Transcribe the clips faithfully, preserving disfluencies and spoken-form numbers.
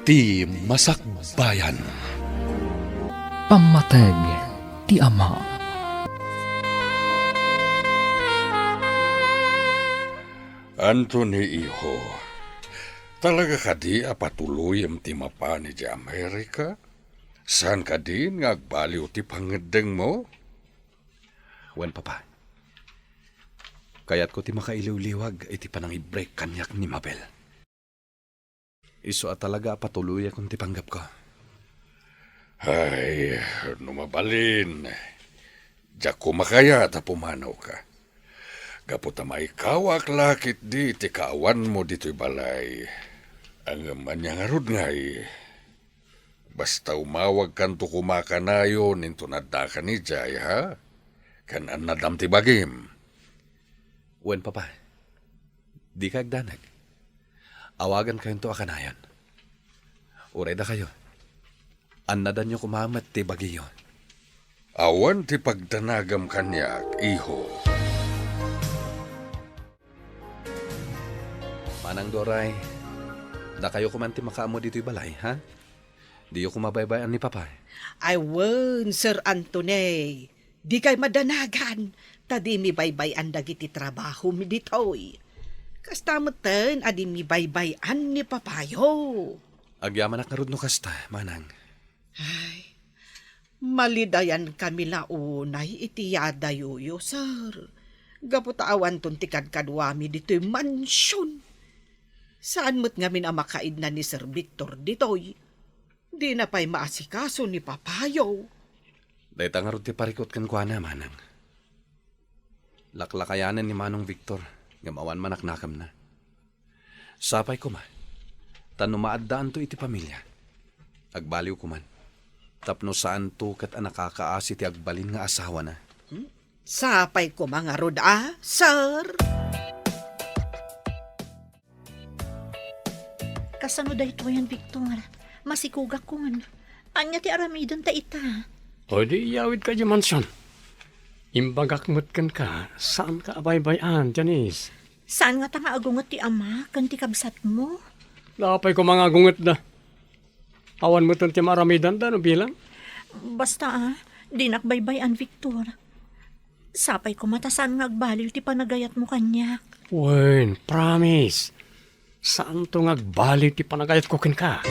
Ti Masakbayan. Pammateg ti Ama. Anthony, iho, talaga kadi a patuloyem ti mapan idiay Amerika? Saan kadin nga agbaliw ti pangngeddengmo? Wen, Papa. Kayatko ti makailiwliwag iti panangibbreak kaniak ni Mabel. Isu a talaga a patuloyakon ti panggepko. Ay, no mabalin, diak koma kayat a pumanawka. Gapu ta maikawak la ketdi ti kaawanmo ditoy balay. Ngem ania ngarud ngay? Basta umawagkanto koma kanayon inton addakan idiay, ha? Ken annadam ti bagim. Wen, Papa. Dika agdanag. Awagankayonto a kanayon. Uray dakayo, annadanyo koma met ti bagiyo. Awan ti pagdanagam kaniak, iho. Manang Doray, dakayo koman ti makaammo ditoy balay, ha? Diyo koma baybay-an ni Papa. Ay wen, Sir Anthony. Dikay madanagan, ta dimi baybay-an dagiti trabahomi ditoy. Kasta metten a dimi baybay-an ni Papayo. Agyamanak ngarud no kasta, Manang. Ay, malidayankami la unay iti yadayoyo, sir. Gapu ta awanton ti kadkaduami ditoy mansion. Saan met ngamin a makaidna ni Sir Victor ditoy. Dina pay maasikaso ni Papayo. Dayta ngarud ti parikut kenkuana, Manang. Laklakayanen ni Manong Victor, ngem awan manaknakemna. Sapay koma, ta no maaddaanto iti pamilia, agbaliw koman. Tapno saanto ket a nakakaasi ti agbalin nga asawana. Hmm? Sapay koma ngarud a, sir. Kasano daytoyen, Victor? Masikogakon. Ania ti aramidenta ita? O di iyawidka idiay mansion. Imbagak met kenka, saanka a baybay-an, Janice. Saan ngata nga agunget ti ama ken ti kabsatmo? Apay koma nga agungetda? Awan metten ti maaramidanda no bilang? Basta, ah, dinak baybay-an, Victor. Sapay koma ta saan nga agbaliw ti panagayatmo kaniak. Wen, promise. Saanto nga agbaliw ti panagayatko kenka.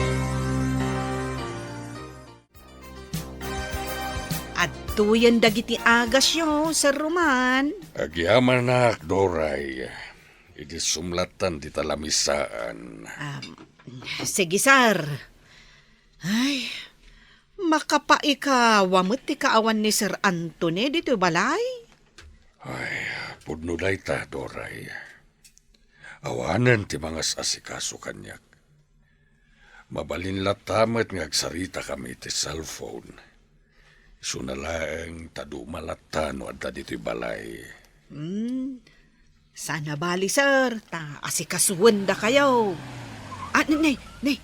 Adtoyen dagiti agasyo, Sir Roman. Agyamanak, Doray. Idi sumlatan ti talamisaan. Um, sige, sir. Ay, makapaikawa met ti kaawan ni Sir Anthony ditoy balay? Ay, pudno dayta, Doray. Awanen ti mangas-asikaso kaniak. Mabalin latta met nga agsaritakami iti cellphone. Isuna laeng ta duma latta no adda ditoy balay. Hmm. Saan a bali, sir, ta asikasuendakayo. Ah, ne, ne, ne.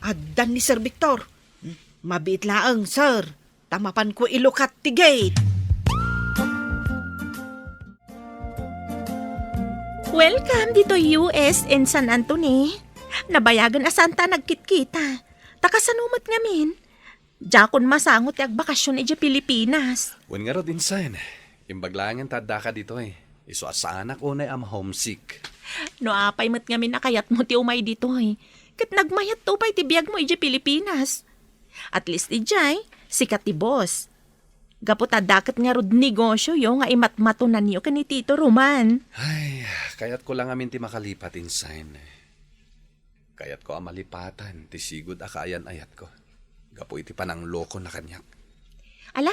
Addan ni Sir Victor. Hmm, mabiit laeng, sir, ta mapanko ilukat ti gate. Welcome ditoy U S in San Antonio. Nabayagen a saanta a nagkitkita. Ta kasano met ngamin? Diakon masango ti agbakasyon idiay Pilipinas. Wen ngarud, Insan, imbag laengen ta addaka ditoy. Isu a saanak unay a ma-homesick. No apay met ngamin a kayatmo ti umay ditoy, ket nagmayatto pay ti biagmo idiay Pilipinas. At least idiay, sika ti boss. Gapu ta adda ket ngarud negosyoyo nga imatmatonanyo ken ni Tito Roman. Ay, kayatko la ngamin ti makalipat, Insan. Kayatko a malipatan ti sigud a kaayan-ayatko gapu iti pananglokona kaniak. Ala,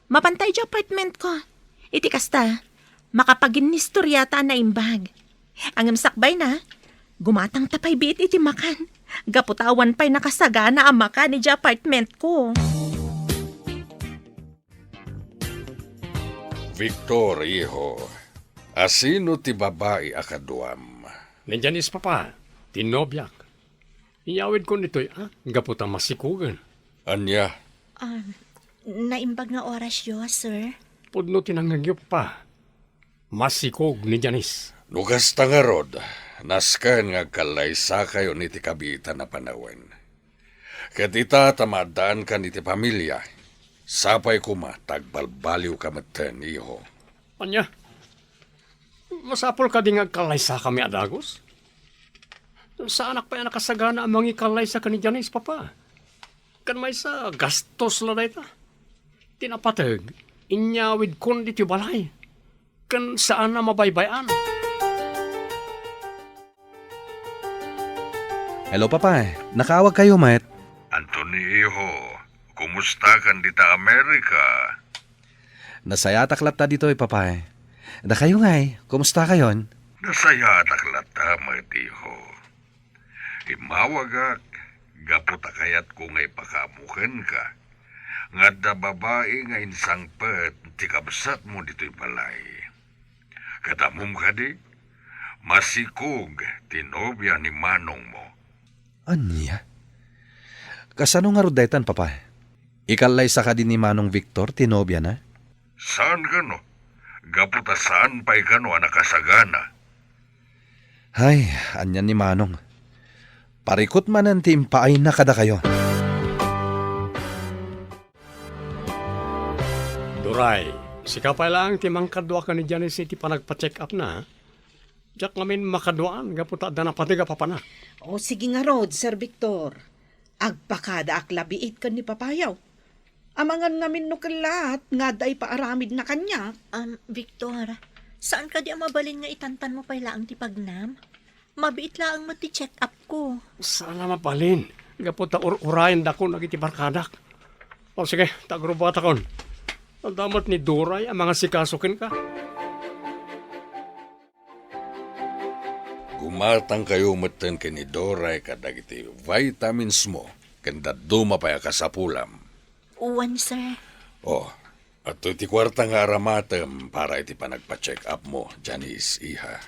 mapanta idiay apartmentko. Iti kasta, makapaginnistoriata a naimbag. Ngem sakbayna, gumatangta pay biit iti makan. Gapu ta awan pay nakasagana a makan idiay apartmentko. Victor, iho, asino ti babai a kaduam? Ni Janice, Papa, ti nobiak. Iyawidkon ditoy, a, gapu ta masikogen. Ania? Ah, naimbag nga orasyo, sir. Pudno ti nangngegyo, Papa. Masikog ni Janice. No kasta ngarud, nasken nga agkallaysakayon iti kabiitan a panawen. Ket ita ta maaddaankan iti pamilia, sapay koma ta agbalbaliwka metten, iho. Ania? Masapul kadi nga agkallaysakami a dagus? Saanak pay a nakasagana a mangikallaysa ken ni Janice, Papa. Ken maysa, gastos la dayta. Ti napateg, inyawidkon ditoy balay. Ken saan a mabaybay-an. Hello, Papa. Nakaawagkayo met? Anthony, iho, kumustakan dita Amerika? Nasayaatak latta ditoy, Papa. Dakayo ngay, kumustakayon? Nasayaatak latta met, iho. Immawagak gapu ta kayatko nga ipakaammo kenka nga adda babai nga insangpet ti kabsatmo ditoy balay. Ket ammom kadi, masikog ti nobia ni manongmo. Ania? Kasano ngarud daytan, Papa? Ikallaysa kadi ni Manong Victor ti nobiana? Saan kano, gapu ta saan pay kano a nakasagana. Ay, ania ni Manong. Parikut manen ti impaayna kadakayo. Duray, sika pay laeng ti mangkadua ken ni Janice iti panagpa-check-upna. Diak ngamin makaduaan gapu ta adda napateg a papanak. O, sige ngarud, Sir Victor. Agpakadaak la biit ken ni Papayaw. Amangan ngamin no kellaat nga adda ipaaramidna kaniak. Um, Victor, saan kadi a mabalin nga itantanmo pay laeng ti pagnam? Mabiit laeng met ti check-up ko. Saan a mabalin, gapu ta ur-urayendakon dagiti barkadak. O sige, ta agrubatakon. Adda met ni Duray a mangasikaso kenka. Gumatangkayo metten ken ni Doray kadagiti vitamins mo ken dadduma pay a kasapulam. Wen, sir. O, adtoy ti kuarta nga aramatem para iti panagpa-check-up mo, Janice, iha.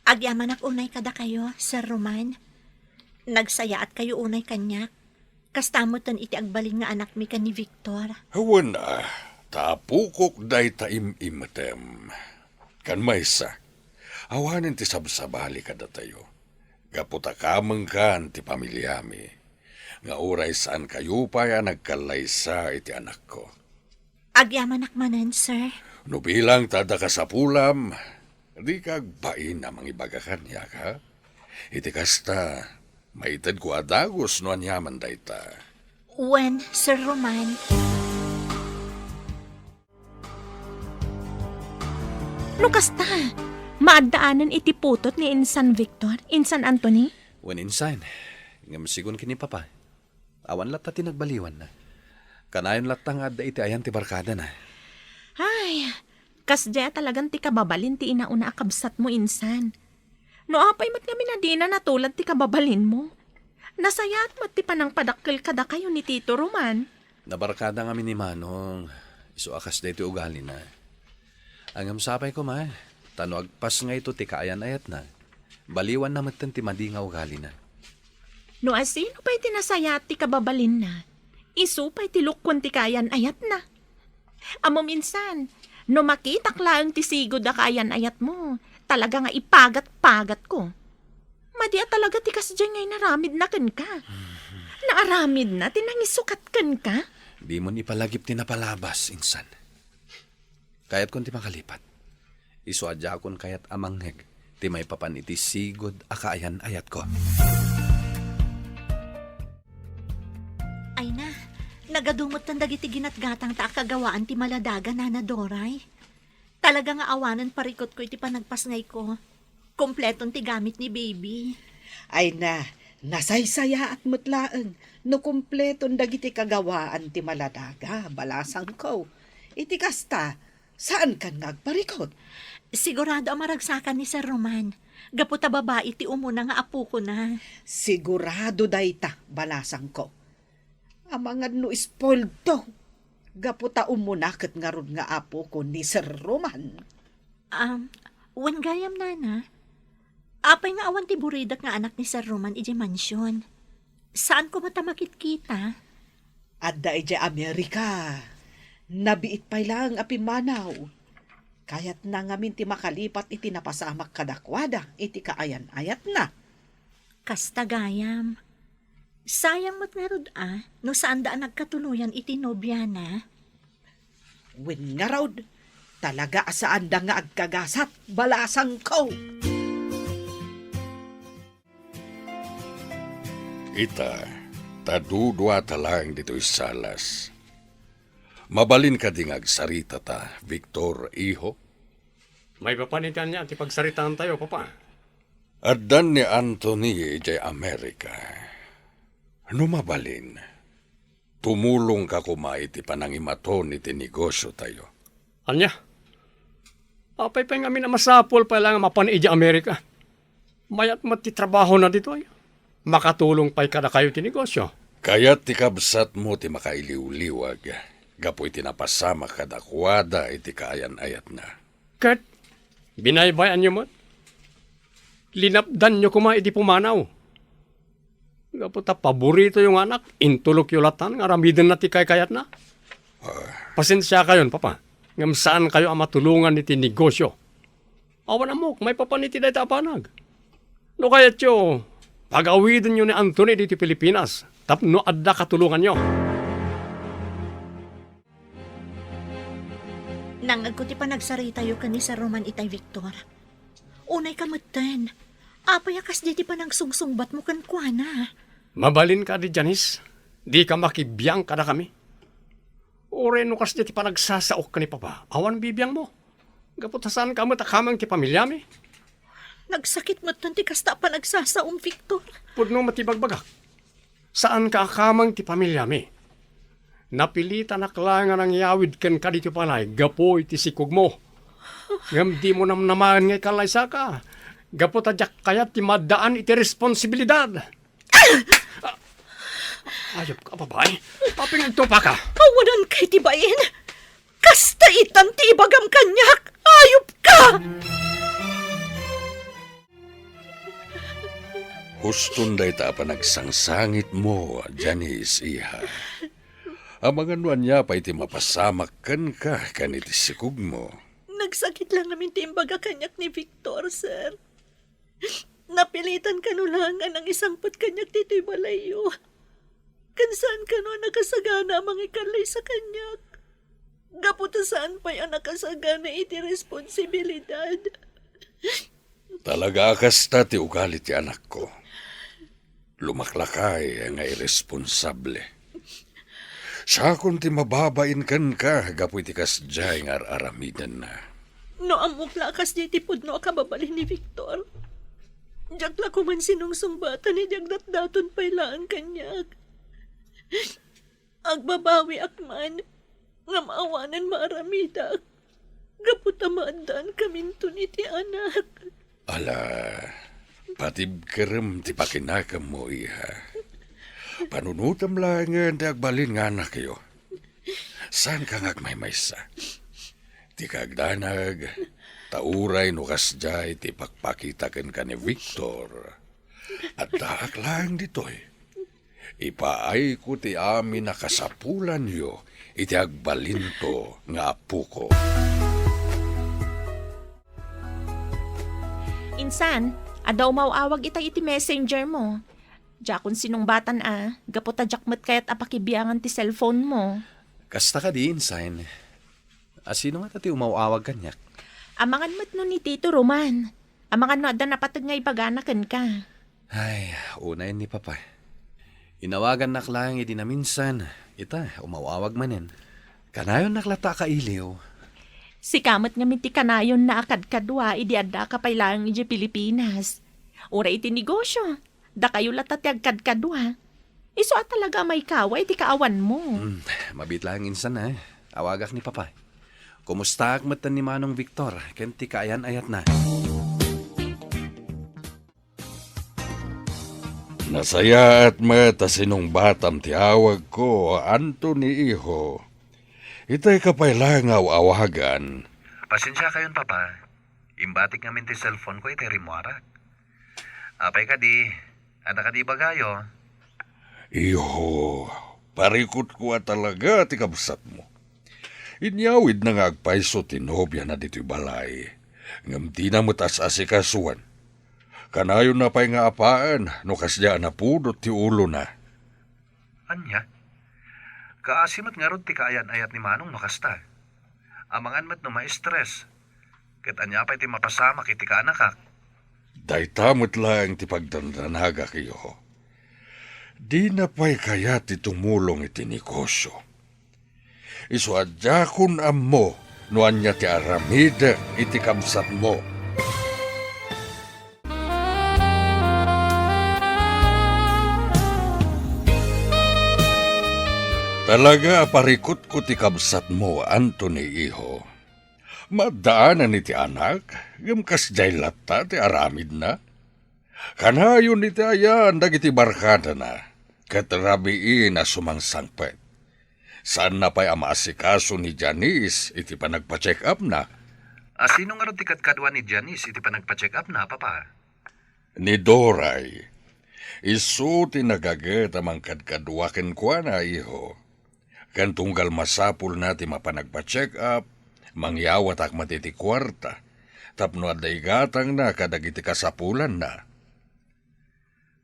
Agyamanak unay kadakayo, Sir Roman. Nagsayaatkayo unay kaniak. Kasta metten iti agbalin nga anakmi ken ni Victor. Wen, a, ta apokok dayta im-imetem. Ken maysa, awanen ti sabsabali kadatayo. Gapu ta kamengkan ti pamiliami, nga uray saankayo pay a nagkallaysa iti anakko. Agyamanak manen, sir. No bilang ta adda kasapulam, dika agbain a mangibaga kaniak, ha? Iti kasta, maitedko a dagus no aniaman dayta. Wen, Sir Roman. No kasta, maaddaanen iti putot ni Insan Victor, Insan Anthony? Wen, Insan, ngem sigun ken ni Papa, awan latta ti nagbaliwanna. Kanayon latta nga adda iti ayan ti barkadana. Ay, kasdiay a talagan ti kababalin ti inauna a kabsatmo, Insan. No apay met ngamin a dina natulad ti kababalinmo? Nasayaat met ti panangpadakkel kadakayo ni Tito Roman. Nabarkada ngamin ni Manong, isu a kasdiay ti ugalina. Ngem sapay koma, ta no agpasngayto ti kaayan-ayatna, baliwanna metten ti madi nga ugalina. No asino pay ti nasayaat ti kababalinna, isu pay ti lukkuan ti kaayan-ayatna. Ammom, Insan, no makitak laeng ti sigud a kaayan-ayatmo, talaga nga ipagat-pagatko. Madi a talaga ti kasdiay nga inaramidna kenka. Naaramidna ti nangisukat kenka? Dimon ipalagip ti napalabas, Insan. Kayatkon ti makalipat. Isu a diakon kayat a mangngeg ti maipapan iti sigud a kaayan-ayatko. Ay na, nagadu metten dagiti ginatgatangta a kagawaan ti maladaga, Nana Doray. Talaga nga awanen parikutko iti panagpasngayko. Kompleton ti gamit ni baby. Ay na, nasaysayaat met laeng no kompleton dagiti kagawaan ti maladaga, balasangko. Iti kasta, saankan nga agparikut. Sigurado a maragsakan ni Sir Roman, gapu ta babai ti umuna nga apokona. Sigurado dayta, balasangko. Amangan no spoiledto, gapu ta umuna ket ngarud nga apoko ni Sir Roman. Um, wen gayam, Nana. Apay nga awan ti buridak nga anak ni Sir Roman idiay mansion? Saan koma ta makitkita? Adda idiay Amerika. Nabiit pay laeng a pimmanaw. Kayatna ngamin ti makalipat iti napasamak kadakuada iti kaayan-ayatna. Kasta gayam. Sayang met ngarud a, no saanda a nagkatuloyan iti nobiana. Wen ngarud, talaga a saanda nga agkagasat, balasangko. Ita, ta duduata laeng ditoy salas. Mabalin kadi nga agsaritata, Victor, iho? Maipapan iti ania ti pagsaritaantayo, Papa? Addan ni Anthony idiay Amerika. No mabalin, tumulongka koma iti panangimaton iti negosiotayo. Ania? Apay pay ngamin a masapul pay laeng a mapan idiay Amerika? Mayat met ti trabahona ditoy. Makatulong pay kadakayo ti negosio. Kayat ti kabsatmo ti makailiwliwag gapu iti napasamak kadakuada iti kaayan-ayatna. Ket binaybay-anyo met? Linapdanyo koma iti pumanaw. Gapu ta paboritoyo nga anak, intulokyo latan nga aramidenna ti kaykayatna. Ah. Pasensiakayon, Papa, ngem saankayo a matulongan iti negosio. Awan ammok maipapan iti dayta a banag. No kayatyo, pagawidenyo ni Anthony ditoy Pilipinas tapno adda katulonganyo. Nangngegko ti panagsaritayo ken ni Sir Roman itay, Victor. Unayka metten, apay a kasdi ti panangsungsungbatmo kenkuana? Mabalin kadi, Janice, dika makibiang kadakami. Uray no kasdi ti panagsasaok ken ni Papa, awan bibiangmo. Gapu ta saanka met a kameng ti pamiliami. Nagsakit metten ti kasta a panagsasaom, Victor. Pudno met ti bagbagak. Saanka a kameng ti pamiliami. Napilitanak laeng a nangyawid kenka ditoy balay gapu iti sikogmo. Ngem dimo namnamaen nga ikallaysaka, gapu ta diak kayat ti maaddaan iti responsibilidad. Ayup ka, babai. Apay nga agtupaka? Awanan kay ti bain. Kasta itan ti ibagam kaniak. Ayup ka! Huston dayta a panagsangsangitmo, Janice, iha. Amangan no ania pay ti mapasamak kenka ken iti sikogmo. Nagsakit la ngamin ti imbaga kaniak ni Victor, sir. Napilitan kano laeng a nangisangpet kaniak ditoy balayyo. Ken saan kano a nakasagana a mangikallaysa kaniak. Gapu ta saan pay a nakasagana iti responsibilidad. Talaga a kasta ti ugali ti anakko. Lumaklakay nga irresponsable. Siakon ti mababain kenka gapu iti kasdiay nga ar-aramidenna. No ammok la a kasdiay ti pudno a kababalin ni Victor, diak la koman sinungsungbatan idi agdatdaton pay laeng kaniak. Agbabawiak man, ngem awanen maaramidak, gapu ta maaddaankaminton iti anak. Ala, patibkerem ti pakinakemmo, iha. Panunotem laengen ti agbalin nga anakyo. Saanka nga agmaymaysa. Ti kaagdanag, ta uray no kasdiay ti pakpakita kenka ni Victor, addaak laeng ditoy. Ipaayko ti amin a kasapulanyo iti agbalinto nga apoko. Insan, adda umaw-awag itay iti messenger mo. Diakon sinungbatan a, gapu ta diak met kayat a pakibiangan ti cellphone mo. Kasta kadi, Insan. A, sino ngata ti umaw-awag kaniak? Amangan met no ni Tito Roman. Amangan no adda napateg nga ibagana kenka. Ay, unayen ni Papa. Inawagannak laeng idi naminsan, ita, umaw-awag manen. Kanayonnak latta a kailiw. Sika met ngamin ti kanayonna a kadkadua idi addaka pay laeng idiay Pilipinas. Uray iti negosio, dakayo latta ti agkadkadua. Isu a talaga a maikaway ti kaawanmo. Hmm, mabiit laeng insan, eh. Awagak ni Papa. Kumustaak metten ni Manong Victor ken ti kaayan-ayatna. Nasayaat met a sinungbatam ti awagko, Anthony, iho. Itay ka pay laeng nga aw-awagan. Pasensiakayon, Papa. Imbatik ngamin ti cellphone ko iti rimmuarak. Apay kadi? Adda kadi ibagayo? Iho, parikutko a talaga ti kabsatmo. Inyawidna nga agpayso ti nobiana ditoy balay, ngem dina met as-asikasuan. Kanayonna pay nga apaen no kasdiay a napudot ti ulona. Ania? Kaasi met ngarud ti kaayan-ayat ni Manong no kasta. Amangan met no ma-stress. Ket ania pay ti mapasamak iti kaanakak? Dayta met laeng ti pagdandanagak, iho. Dina pay kayat ti tumulong iti negosio. Isu a diakon ammo no ania ti aramidek iti kabsatmo. Talaga a parikutko ti kabsatmo, Anthony, iho. Maaddaanan iti anak, ngem kasdiay latta ti aramidna. Kanayon iti ayan dagiti barkadana, ket rabiin a sumangsangpet. Saanna pay a maasikaso ni Janice iti panagpa-check-upna. A sino ngarud ti kadkaduan ni Janice iti panagpa-check-upna, Papa? Ni Doray. Isu ti nagaget a mangkadkadua kenkuana, iho. Ken tunggal masapulna ti mapan agpa-check-up, mangyawatak met iti kuarta tapno adda igatangna kadagiti kasapulanna.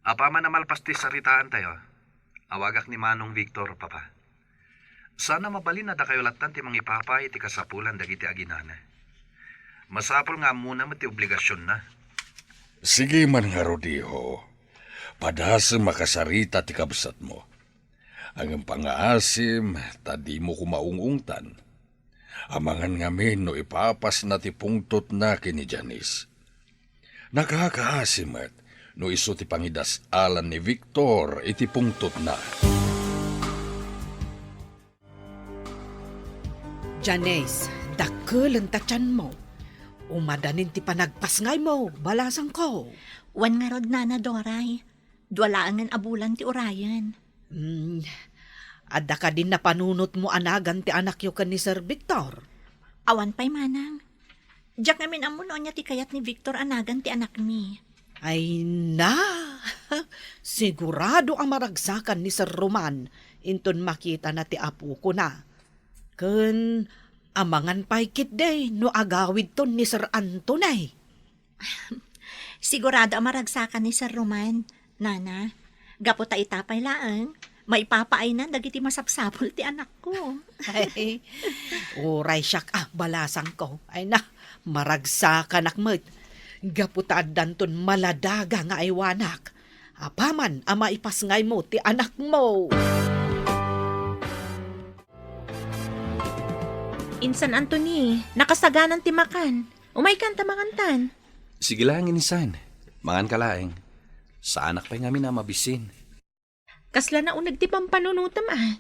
Apaman a malpas ti saritaantayo, awagak ni Manong Victor, Papa. Saan a mabalin a dakayo lattan ti mangipapay iti kasapulan dagiti aginana. Masapul nga ammona met ti obligasionna. Sige man ngarud, iho. Padasem a kasarita ti kabsatmo. Ngem pangngaasim ta dimo koma ung-ungtan. Amangan ngamin no ipapasna ti pungtotna ken ni Janice. Nakakaasi met no isu ti pangidas-alan ni Victor iti pungtotna. Janice, dakkel ta tianmo. Umadanin ti panagpasngaymo, balasangko. Wen ngarud, Nana Doray. Dua laengen a bulan ti urayen. Hmm. Adda kadin napanunotmo a nagan ti anakyo ken ni Sir Victor? Awan pay, Manang. Diak ngamin ammo no ania ti kayat ni Victor a nagan ti anakmi. Ay na! Sigurado a maragsakan ni Sir Roman inton makitana ti apokona. Ken amangan pay ketdi no agawidton ni Sir Anthony. Sigurado a maragsakan ni Sir Roman, Nana. Gapu ta ita pay laeng, maipapaaynan dagiti masapsapul ti anakko. Ay, uray siak a, balasangko. Ay na, maragsakanak met. Gapu ta addanton maladaga nga aywanak. Apaman a maipasngaymo ti anakmo. Insan Anthony, nakasaganan ti makan. Umaykan ta mangantan. Sige laeng, insan. Manganka laeng. Saanak pay ngamin a mabisin. Kasla nauneg ti pampanunotem a.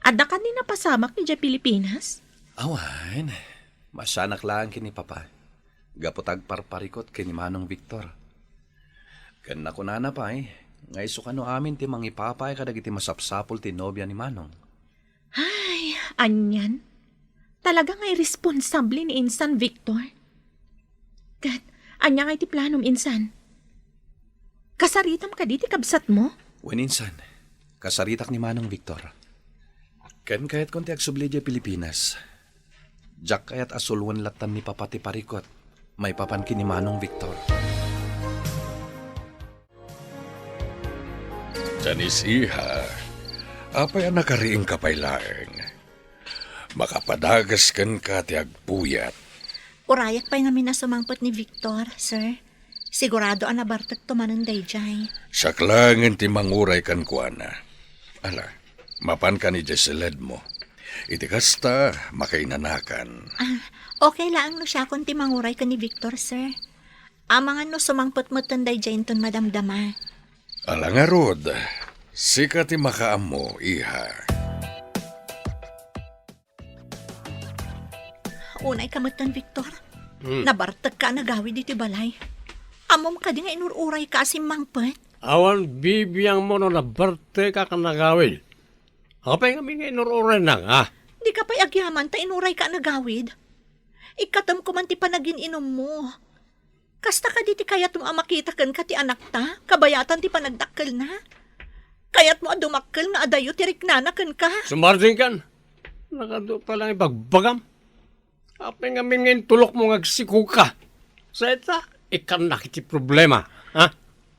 Adda kadi napasamak idiay Pilipinas? Awan. Maasianak laeng ken ni Papa. Gapu ta agparparikut ken ni Manong Victor. Ken nakunana pay, nga isu kano amin ti mangipapay kadagiti masapsapul ti nobia ni Manong. Ay, anian? Talaga nga irresponsable ni Insan Victor. Ket, ania nga iti planom, Insan? Kasaritam kadi ti kabsatmo? Wen, Insan. Kasaritak ni Manong Victor. Ken kayatkon ti agsubli idiay Pilipinas. Diak kayat a suloen lattan ni Papa ti parikut maipapan ken ni Manong Victor. Janice, iha, apay a nakariingka pay laeng? Makapadagas kenka ti agpuyat. Urayak pay ngamin a sumangpet ni Victor, sir. Sigurado a nabartekto manen daydiay. Siak laengen ti manguray kenkuana. Ala, mapankan idiay siledmo. Iti kasta, makainanakan. Ah, okay laeng no siakon ti manguray ken ni Victor, sir. Amangan no sumangpet metten daydiay inton madamdama. Ala ngarud, sika ti makaammo, iha. Unayka metten, Victor. Hmm. Nabartekka a nagawid iti balay. Ammom kadi nga inur-urayka a simmangpet? Awan bibiangmo no nabartekak a nagawid. Apay ngamin nga inur-uraynak, a? Dika pay agyaman ta inurayka a nagawid. Ikkatemko man ti panagin-inummo. Kasta kadi ti kayatmo a makita kenka ti anakta, kabayatan ti panagdakkelna? Kayatmo a dumakkel nga adayo ti riknana kenka? Sumardengkan. Nagadu pay laeng ibagbagam. Apay ngamin nga intulokmo nga agsikoka? Sa ita, ikkannak iti problema, ha?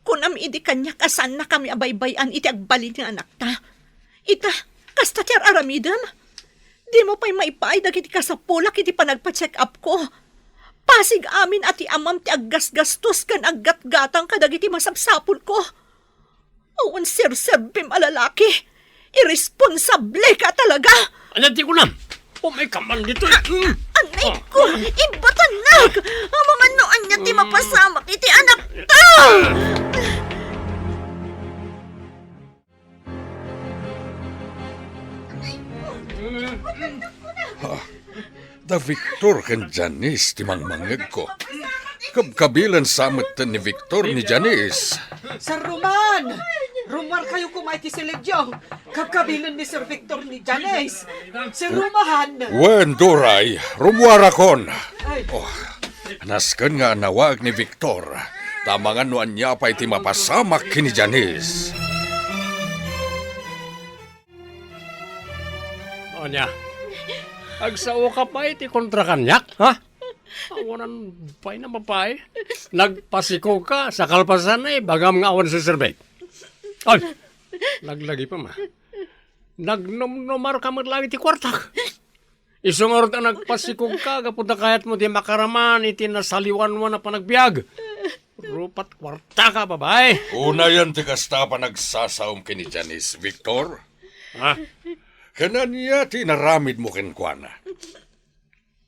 Kunam idi kaniak a saannakami a baybay-an iti agbalin nga anakta. Ita, kasta ti ar-aramidem? Dimo pay maipaay dagiti kasapulak iti panagpa-check-upko. Pasig amin a ti amam ti aggasgastos ken aggatgatang kadagiti masapsapulko. Awan serserbim a lalaki. Irresponsableka talaga! Ania ti kunam? Umay ka man ditoy. Mm. Anay ko! Ibatannak! Amangan no ania ti mapasamak iti anakta! Ha, da Victor ken Janice ti mangmangngegko. Kabkabilen sa metten ni Victor ni Janice. Sir Roman! Rummuarkayo koma iti siledyo. Kabkabilen ni Sir Victor ni Janice. Sir Roman! Wen, Doray, rummuarakon. Ay. Oh, nasken nga annawaek ni Victor. Ta amangan no ania pay ti mapasamak ken ni Janice. Ania? Agsaoka pay ti kontra kaniak, ha? Awanan pay na, babae. Nagpasikogka sa kalpasan, ibagam nga awan serserbek. Ay, laglagipem, a. Nagnumnumarka met laeng iti kuartak. Isu ngarud a nagpasikogka gapu ta kayatmo ti makaraman iti nasaliwanwan a panagbiag. Rupat kuartaka, babae. Unayen ti kasta a panagsasaom ken ni Janice, Victor. Ha? Ken ania ti inaramidmo kenkuana?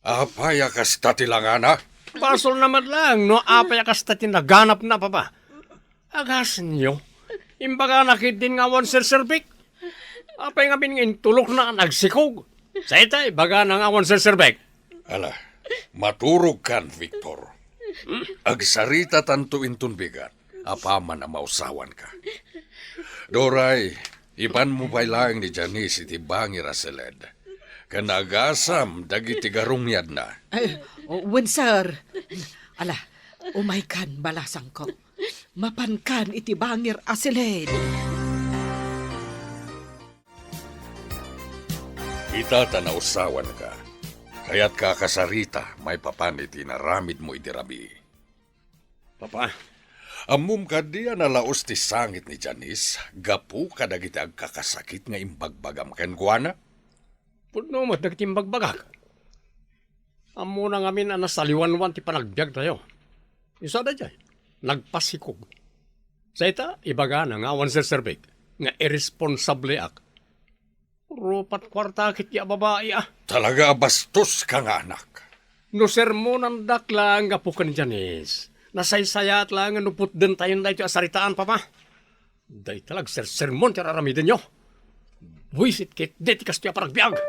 Apay a kasta ti langana? Basolna met laeng no apay a kasta ti naganapna, papa. Agasenyo, imbagana ketdin nga awan serserbek. Apay ngamin nga intulokna a nagsikog? Sa ita, ibagana nga awan serserbek. Ala, maturogkan, Victor. Agsaritatanto inton bigat, apaman a mausawanka. Doray, ibanmo pay laeng ni Janice iti bangir a siled. Ken agasam dagiti garungiadna. Ay, o, wen, sir. Ala, umaykan, balasangko. Mapankan iti bangir a siled. Ita ta nausawanka. Kayatka a kasarita maipapan iti inaramidmo idi rabii. Papa. Ammom kadi a nalaus ti sangit ni Janice gapu kadagiti agkakasakit nga imbagbagam kenkuana? Pudno met dagiti imbagbagak. Ammona ngamin a nasaliwanwan ti panagbiagtayo. Isu a daydiay, nagpasikog. Sa ita, ibagana nga awan serserbek, nga irresponsableak. Rupat kuarta ketdi a babai, a. Talaga a bastoska nga anak. No sermonandak laeng gapu ken Janice, nasaysayaat laeng nga no putdentayon daytoy a saritaan, papa. Dayta la agsersermon ti ar-aramidenyo. Buisit ketdi ti kastoy a panagbiag.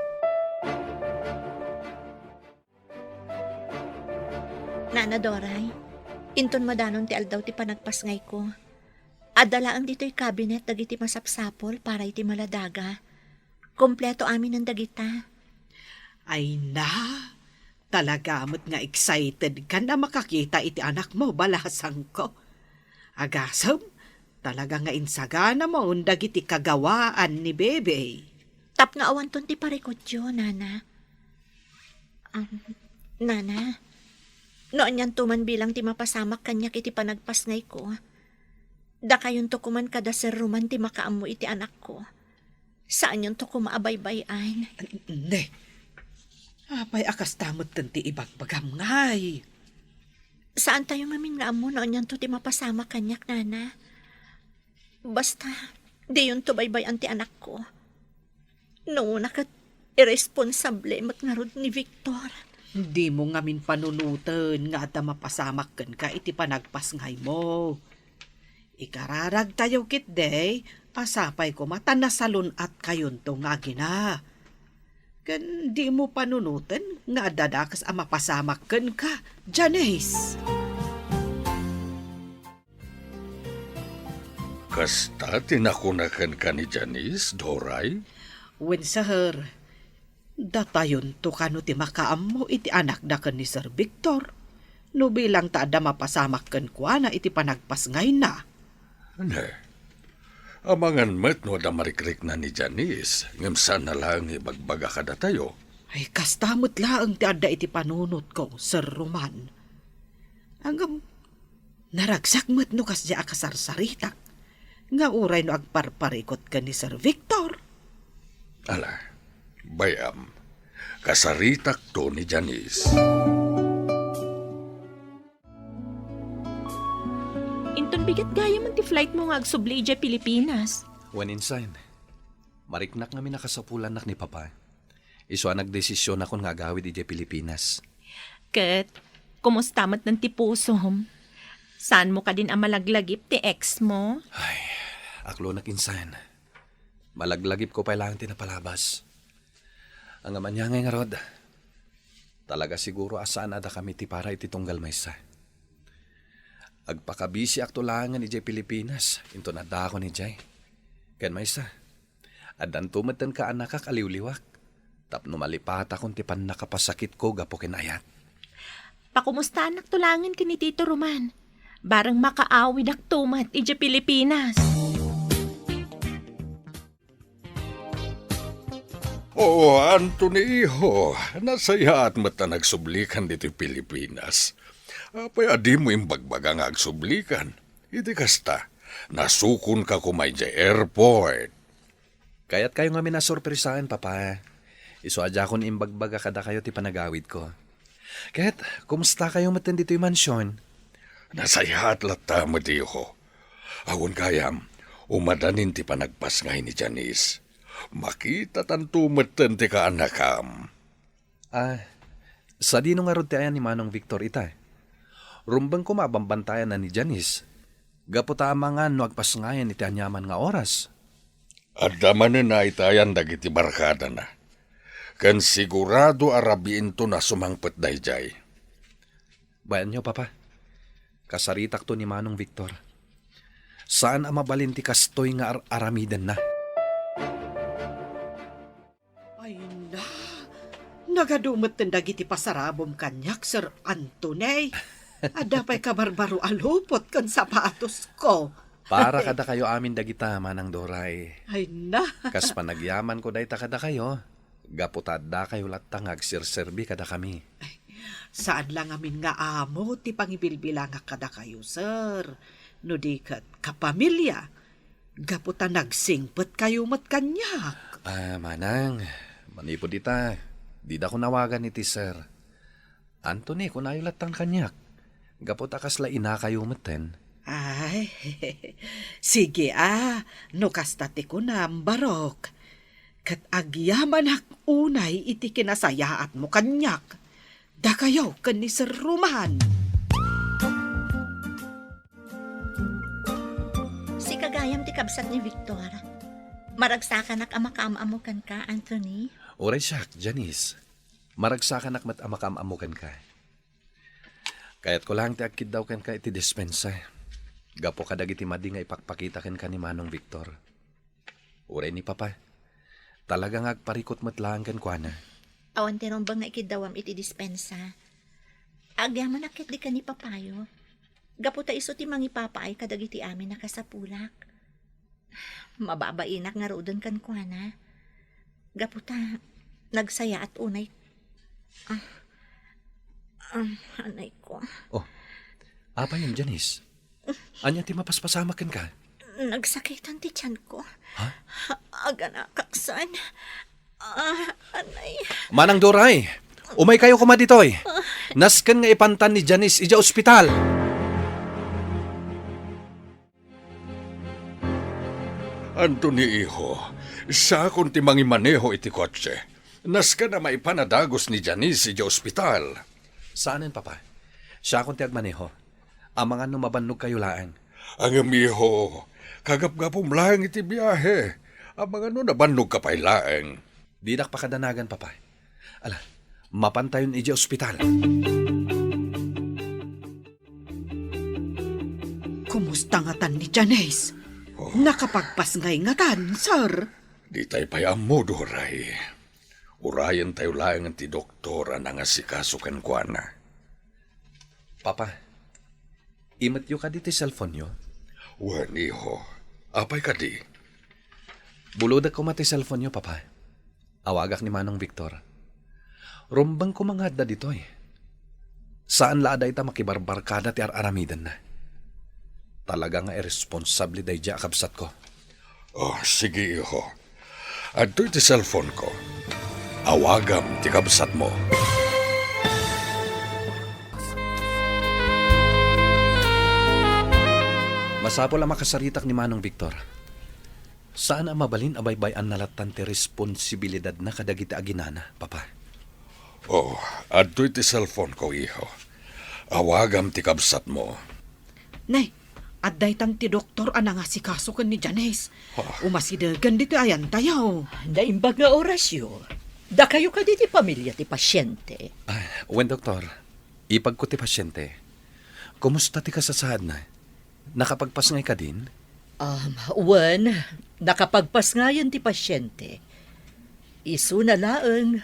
Nana Doray, inton madanon ti aldaw ti panagpasngayko, adda laeng ditoy kabinet dagiti masapsapul para iti maladaga. Kompleto aminen dagita. Ay na, talaga met nga excited kan a makakita iti anakmo, balasangko. Agasem, talaga nga insaganamon dagiti kagawaan ni Bebe. Tapno awanton ti parikutyo, Nana. Am, Nana, no anianto man bilang ti mapasamak kaniak iti panagpasngayko, dakayonto koman kada Sir Roman ti makaammo iti anakko. Saanyonto koma a baybay-an. Ne, apay a kasta metten ti ibagbagam ngay? Saantayo ngamin nga ammo no anianto ti mapasamak kaniak, Nana. Basta, diyonto baybay-an ti anakko. No una ket, irresponsable met ngarud ni Victor. Dimo ngamin panunoten nga adda mapasamak kenka iti panagpasngaymo. Ikararagtayo ketdi a sapay koma ta nasalun-atkayonto nga agina. Ken dimo panunoten nga adda dakes a mapasamak kenka, Janice. Kasta ti nakuna kenka ni Janice, Doray? Wen, sir. Datayonto kano ti makaammo iti anakda ken ni Sir Victor, no bilang ta adda mapasamak kenkuana iti panagpasngayna. Ne, amangan met no adda marikrikna ni Janice, ngem saanna laeng nga ibagbaga kadatayo. Ay, kasta met laeng ti adda iti panunotko, Sir Roman. Ngem, naragsak met no kasdiay a kasarsaritak, nga uray no agparparikut ken ni Sir Victor, Ala, bay-am, kasaritakto ni Janice. Inton bigat gayam ti flight mo nga agsubli idiay Pilipinas. Wen, insan, mariknak ngamin a kasapulannak ni Papa. Isu a nagdesisionakon nga agawid idiay Pilipinas. Ket, kumusta met ti pusom? Saanmo kadin a malaglagip ti ex mo? Ay, aklonak, insan. Malaglagipko pay laeng ti napalabas. Ngem ania ngay ngarud, talaga siguro a saan a dakami ti para iti tunggal maysa. Agpakabisiakto laengen idiay Pilipinas, inton addaakon idiay. Ken maysa, addanto metten kaanakak a liwliwak, tapno malipatakon ti pannakapasakitko gapu ken ayat. Pakumustaanakto laengen ken ni Tito Roman. Bareng makaawidakto met idiay Pilipinas. Oo, Anthony, iho, nasayaat met a nagsublikan ditoy Pilipinas. Apay a dimo imbagbaga nga agsublikan? Iti kasta, nasukonka koma idiay airport. Kayatkayo ngamin a sorpresaen, Papa. Isu a diakon imbagbaga kadakayo ti panagawidko. Ket, kumustakayo metten ditoy mansion? Nasayaat latta met, iho. Awan gayam, umadanin ti panagpasngay ni Janice. Makitatanto metten ti kaanakam. Ah, sadino ngarud ti ayan ni Manong Victor ita? Rumbeng koma a bambantayan ni Janice. Gapu ta amangan no agpasngayan iti aniaman nga oras. Adda manen a itayan dagiti barkadana. Ken sigurado a rabiinton a sumangpet daydiay. Bayanyo, Papa. Kasaritakto ni Manong Victor. Saan a mabalin ti kastoy nga ar-, aramidenna. Ay na, nagadu metten dagiti pasarabom kaniak, Sir Anthony. Adda pay kabarbaro a lupot ken sapatosko. Para kadakayo amin dagita, Manang Doray. Ay na. Kas panagyamanko dayta kadakayo, gapu ta addakayo latta nga agserserbi kadakami. Saan la ngamin nga amo ti pangibilbilangak kadakayo, sir, no di ket kapamilya, gapu ta nagsingpetkayo met kaniak. Ah, manang, manipud ita, didako nawagan iti sir. Anthony, kunayo lattan kaniak, gapu ta kasla inakayo metten. Ay, sige a, no kasta ti kunam, barok. Ket agyamanak unay iti kinasayaatmo kaniak, dakayo ken ni Sir Roman. Sika gayam ti kabsat ni Victor. Maragsakanak a makaam-ammo kenka, Anthony. Uray siak, Janice. Maragsakanak met a makaam-ammo kenka. Kayatko laeng ti agkiddaw kenka iti dispensa, gapu kadagiti madi nga ipakpakita kenka ni Manong Victor. Uray ni Papa, talaga nga agparikut met laeng kenkuana. Awan ti rumbeng nga ikiddawam iti dispensa. Agyamanak ketdi ken ni Papayo. Gapu ta isu ti mangipapaay kadagiti amin a kasapulak. Mababainak ngaruden kenkuana. Gapu ta nagsayaat unay. Ah, um, anay ko. Oh, apay, Janice? Ania ti mapaspasamak kenka? Nagsakitan ti tiyan ko. Ha? Aganakaksan. Ah, anay. Manang Doray, umaykayo koma ditoy. Nasken nga ipantan ni Janice idiay ospital. Anthony, iho, siakon ti mangimaneho iti kotse. Nasken a maipan a dagus ni Janice idiay ospital. Saanen, Papa. Siakon ti agmaneho. Amangan no mabannogkayo laeng. Ngem, iho, kagapgapum laeng iti biahe. Amangan no nabannogka pay laeng. Didak pakadanagan, Papa. Ala, mapantayon idiay ospital. Kumusta ngatan ni Janice? Oh. Nakapagpasngay ngatan, sir? Ditay pay ammo, Doray. Urayentayo laengen ti doktor a nangasikaso kenkuana. Papa, imetyo kadi ti cellphone-yo? Wen, iho. Apay kadi? Bulodek koma ti cellphone-yo, Papa. Awagak ni Manong Victor. Rumbeng koma nga adda ditoy. Saan la a dayta makibarbarkada ti ar-aramidenna. Talaga nga irresponsable daydiay a kabsatko. Oh, sige, iho. Adtoy ti cellphone-ko. Awagam ti kabsatmo. Masapul a makasaritak ni Manong Victor. Saan a mabalin a baybay-anna lattan ti responsibilidadna kadagiti aginana, Papa. Oh, adtoy ti cellphone-ko, iho. Awagam ti kabsatmo. Nay, adda itan ti doktor a nangasikaso ken ni Janice. Ah. Umasidegen ditoy ayantayo. Naimbag nga orasyo. Dakayo kadi ti pamilia ti pasiente? Ah, wen, Doktor. Ipagko ti pasiente. Kumusta ti kasasaadna? Nakapagpasngay kadin? Um, wen, nakapagpasngayen ti pasiente. Isuna laeng,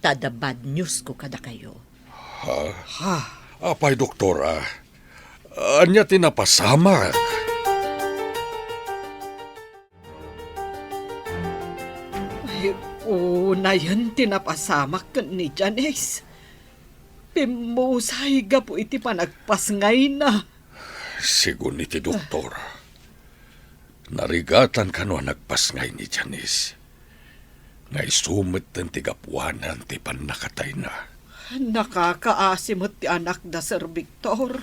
ta adda bad news ko kadakayo. Ha? Ha? Apay, doktora, ania ti napasamak? Ay, unayen ti napasamak ken ni Janice. Pimmusay gapu iti panagpasngayna. Sigun iti doktor, narigatan kano a nagpasngay ni Janice, nga isu metten ti gapuanan ti pannakatayna. Nakakaasi met ti anakda, Sir Victor.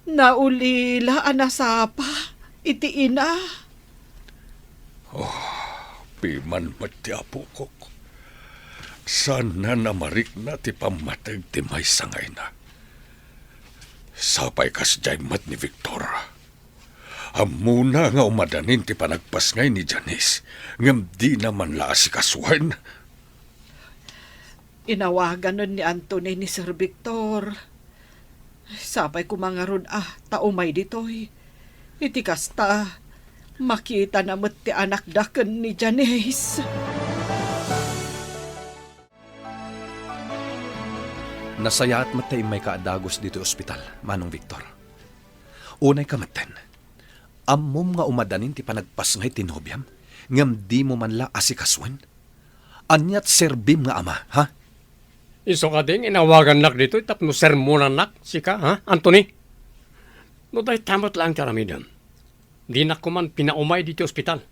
Naulila a nasapa iti ina. Oh, piman met ti apokok. Saanna a marikna ti pammateg ti maysa nga ina. Sapay kasdiay met ni Victor. Ammona nga umadanin ti panagpasngay ni Janice, ngem dina man la asikasuen. Inawaganen ni Anthony ni Sir Victor. Sapay koma ngarud a ta umay ditoy. Iti kasta, makitana met ti anakda ken ni Janice. Nasayaat met ta immayka a dagus ditoy ospital, Manong Victor. Unayka metten. Ammom nga umadanin ti panagpasngay ti nobiam, ngem dimo man la asikasuen? Ania ti serbim nga ama, ha? Isu kadi nga inawagannak ditoy tapno sermonannak, sika, ha, Anthony? No dayta met laeng ti aramidem, dinak koman pinaumay ditoy ospital.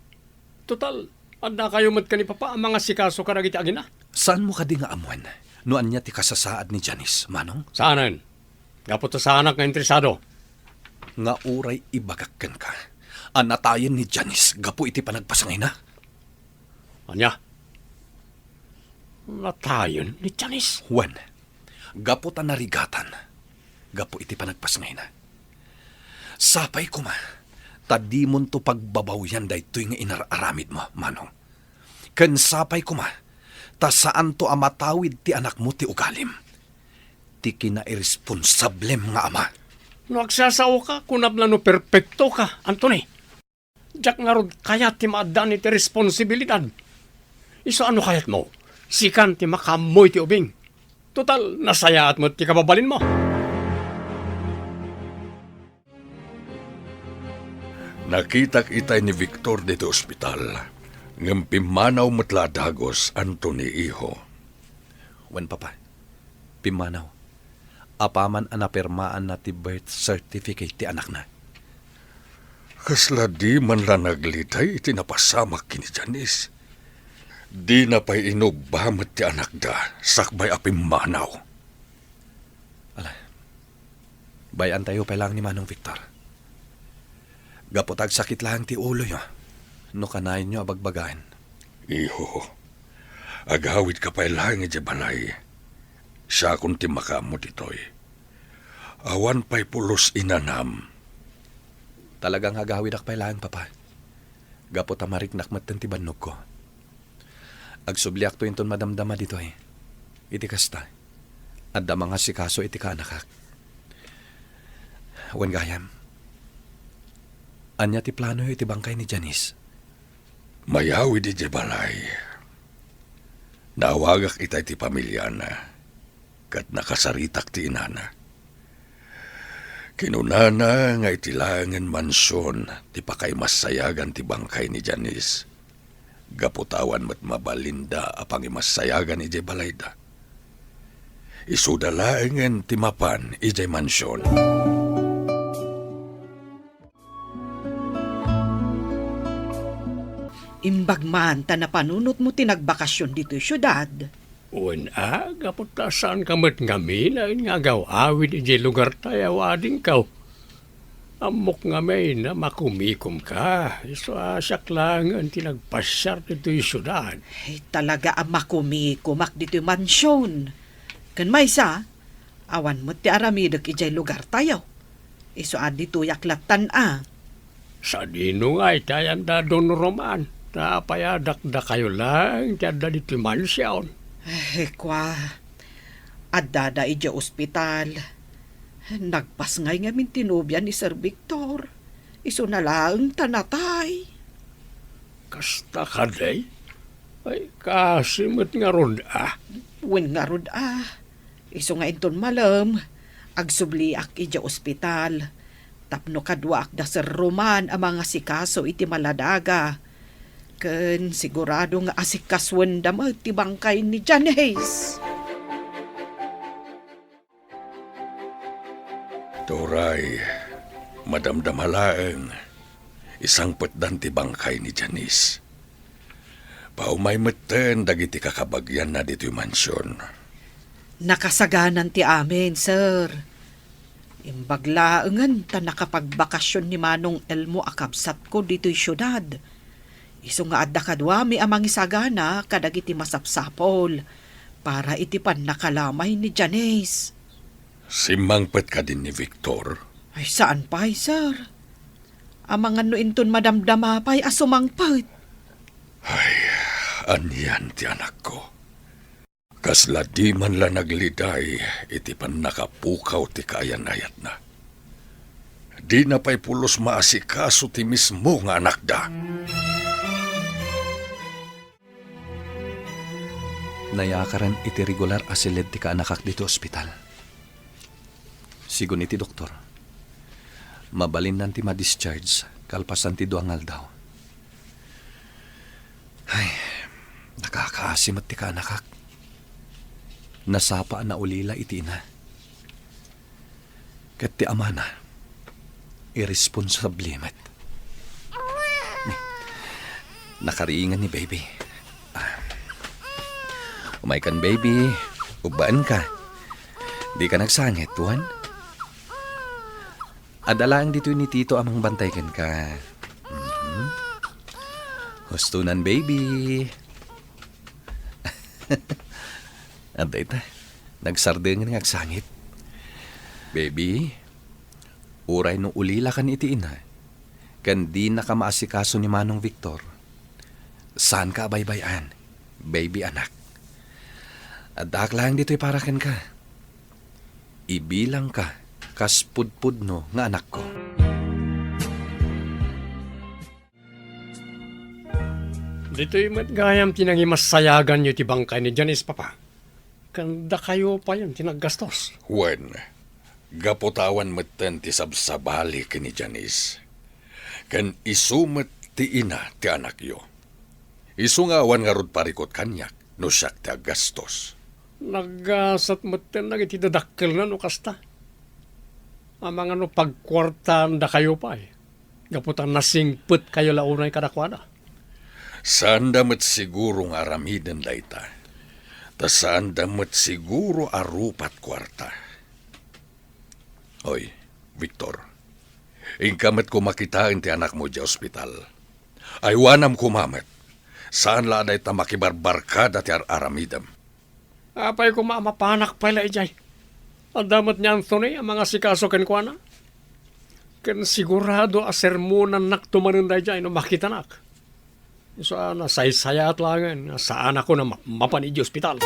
Total, addakayo met ken ni Papa a mangasikaso kadagiti agina. Saanmo kadi nga ammoen no ania ti kasasaad ni Janice, Manong? Saanen. Gapu ta saanak nga interesado. Nga uray ibagak kenka a natayen ni Janice gapu iti panagpasngayna. Ania? Natayen ni Janice? Wen, gapu ta narigatan gapu iti panagpasngayna. Sapay koma ta dimonto pagbabawian daytoy nga inar-aramidmo, Manong. Ken sapay koma ta saanto a matawid ti anakmo ti ugalim, ti kinairesponsablem nga ama. No agsasaoka, kunam la no perpektoka, Anthony. Diak ngarud kayat ti maaddaan iti responsibilidad. Isu a no kayatmo, sikan ti makaammo iti ubing. Total, nasayaat met ti kababalinmo. Nakitak itay ni Victor ditoy ospital, ngem pimmanaw met la a dagus, Anthony, iho. Wen, Papa. Pimmanaw. Apaman a napirmaanna ti birth certificate ti anakna. Kasla di man la nagliday iti napasamak ken ni Janice. Dina pay inubba met ti anakda sakbay a pimmanaw. Ala, bay-antayo pay laeng ni Manong Victor. Gapu ta agsakit laeng ti uloyo no kanayenyo a bagbagaen. Iho, agawidka pay laeng idiay balay. Siakon ti makaammo ditoy. Awan pay pulos inanam. Talaga nga agawidak pay laeng, Papa. Gapu ta mariknak metten ti bannogko. Agsubliakto inton madamdama ditoy. Iti kasta, adda mangasikaso iti kaanakak. Wen gayam, ania ti planoyo iti bangkay ni Janice? Mayawid idiay balay. Naawagak itay ti pamiliana, ket nakasaritak ti inana. Kinunana nga iti laengen mansion ti pakaimassayagan ti bangkay ni Janice, gapu ta awan met mabalinda a pangimassayagan idiay balayda. Isuda laengen ti mapan idiay mansion. Imbag man ta napanunotmo ti nagbakasyon ditoy siudad. Wen a, gapu ta saanka met ngamin nga agaw-awid idiay lugartayo a adingko. Ammok ngamin a makumikomka, isu a siak laengen ti nagpasiar ditoy siudad. Ay, talaga a makumikomak ditoy mansion. Ken maysa, awan met ti aramidek idiay lugartayo. Isu a ditoyak lattan a. Sadino ngay ti ayan da Don Roman? Ta apay a dakdakayo laeng ti adda ditoy mansion? Eh, kua, addada idiay ospital. Nagpasngay ngamin ti nobia ni Sir Victor. Isuna laeng ta natay. Kasta kadi? Ay, kaasi met ngarud a. Wen ngarud a. Isu nga inton malem, agsubliak idiay ospital. Tapno kaduaak da Sir Roman a mangasikaso iti maladaga. Ken sigurado nga asikasuenda met ti bangkay ni Janice. Turay, madamdama laeng, isangpetdan ti bangkay ni Janice. Paumay metten dagiti kakabagianna ditoy mansion. Nakasaganan ti amin, sir. Imbag laengen ta nakapagbakasyon ni Manong Elmo a kabsatko ditoy siudad. Isu nga adda kaduami a mangisagana kadagiti masapsapul para iti pannakalamay ni Janice. Simmangpet kadin ni Victor? Ay, saan pay, sir. Amangan no inton madamdama pay a sumangpet. Ay, anian ti anakko? Kasla di man la nagliday iti pannakapukaw ti kaayan-ayatna. Dina pay pulos maasikaso ti mismo nga anakda. Nayakaren iti regular a siled ti kaanakak ditoy ospital. Sigun iti doktor, mabalinnan ti ma-discharge kalpasan ti dua nga aldaw. Ay, nakakaasi met ti kaanakak. Nasapa a naulila iti ina. Ket ti amana, irresponsable met. Nakariingan ni baby. Ah. Umaykan, baby. Ubbaenka. Dika nagsangit, wen? Adda laeng ditoy ni Tito a mangbantay kenka. Mhm. Hustonan, baby. Adda ita, nagsardengen nga agsangit. Baby, uray no ulilakan iti ina, ken dinaka maasikaso ni Manong Victor, saanka a baybay-an, baby anak. Addaak laeng ditoy para kenka. Ibilangka kas pudpudno nga anakko. Ditoy met gayam ti nangimassayaganyo iti bangkay ni Janice, Papa. Ken dakayo payen ti naggastos. Wen, gapu ta awan metten ti sabsabali ken ni Janice. Ken isu met ti ina ti anakyo. Isu nga awan ngarud parikut kaniak no siak ti aggastos. Naggasat metten dagiti dadakkelna no kasta. Amangan no pagkuartaandakayo pay, gapu ta nasingpetkayo la unay kadakuada. Saanda met siguro nga aramiden dayta. Ta saanda met siguro a rupat kuarta. Oy, Victor, inka met koma kitaen ti anakmo idiay ospital. Aywanam koma met. Saan la a dayta makibarbarkada ti ar-aramidem. Apay koma a mapanak pay la idiay? Adda met ni Anthony a mangasikaso kenkuana. Ken sigurado a sermonannakto manen daydiay no makitanak. Isu a nasaysayaat laengen nga saanakon a ma-, mapan idiay ospital.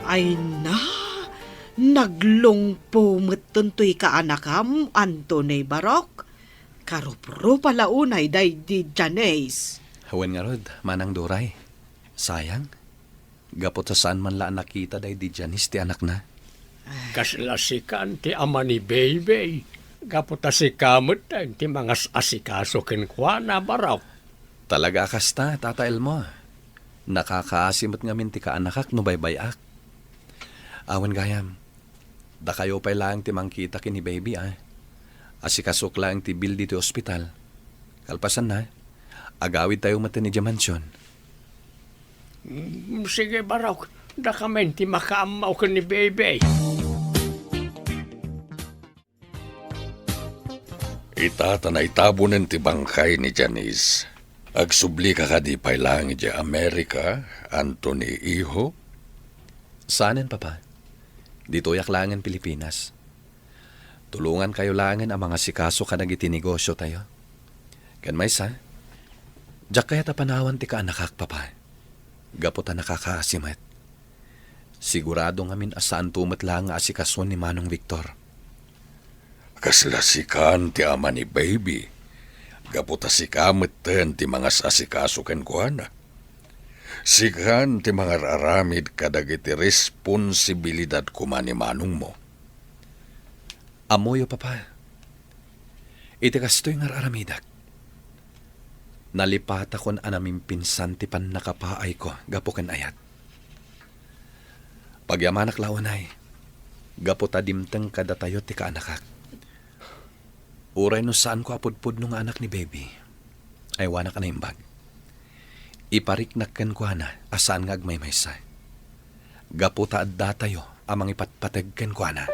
Ay na, naglungpo metten toy kaanakam, Anthony Barok. Karuprupa la unay daydi Janice. Wen ngarud, Manang Duray. Sayang. Gapu ta saan man la a nakita daydi Janice ti anakna. Kasla sikan ti ama ni Baby. Gapu ta sika met ti mangas-asikaso kenkuana, Barok. Talaga a kasta, Tata Elmo. Nakakaasi met ngamin ti kaanakak no baybay-ak. Awan gayam, dakayo pay laeng ti mangkita ken ni Baby, a. Asikasok laeng ti bill ditoy ospital. Kalpasanna, agawidtayo met idiay mansion. Mm, sige, Barok. Dakamin ti makaammo ken ni Bebe. Ita ta naitabonen ti bangkay ni Janice. Agsublika kadi pay laeng idiay Amerika, Anthony, iho? Saanen, Papa. Ditoyak laengen Pilipinas. Tulongankayo laengen a mangasikaso kadagiti negosiotayo. Ken maysa, diak kayat a panawan ti kaanakak, Papa, gapu ta nakakaasi met. Sigurado ngamin a saanto met laeng nga asikason ni Manong Victor. Kasla sikan ti ama ni Baby, gapu ta sika metten ti mangas-asikaso kenkuana. Sikan ti mangar-aramid kadagiti responsibilidad koma ni manongmo. Ammoyo, Papa. Iti kastoy nga ar-aramidek, nalipatakon a namimpinsan ti pannakapaayko gapu ken ayat. Pagyamanak la unay, gapu ta dimteng kadatayo ti kaanakak. Uray no saanko a pudpudno nga anak ni Baby, aywanak a naimbag. Ipariknak kenkuana a saan nga agmaymaysa, gapu ta addatayo a mangipatpateg kenkuana.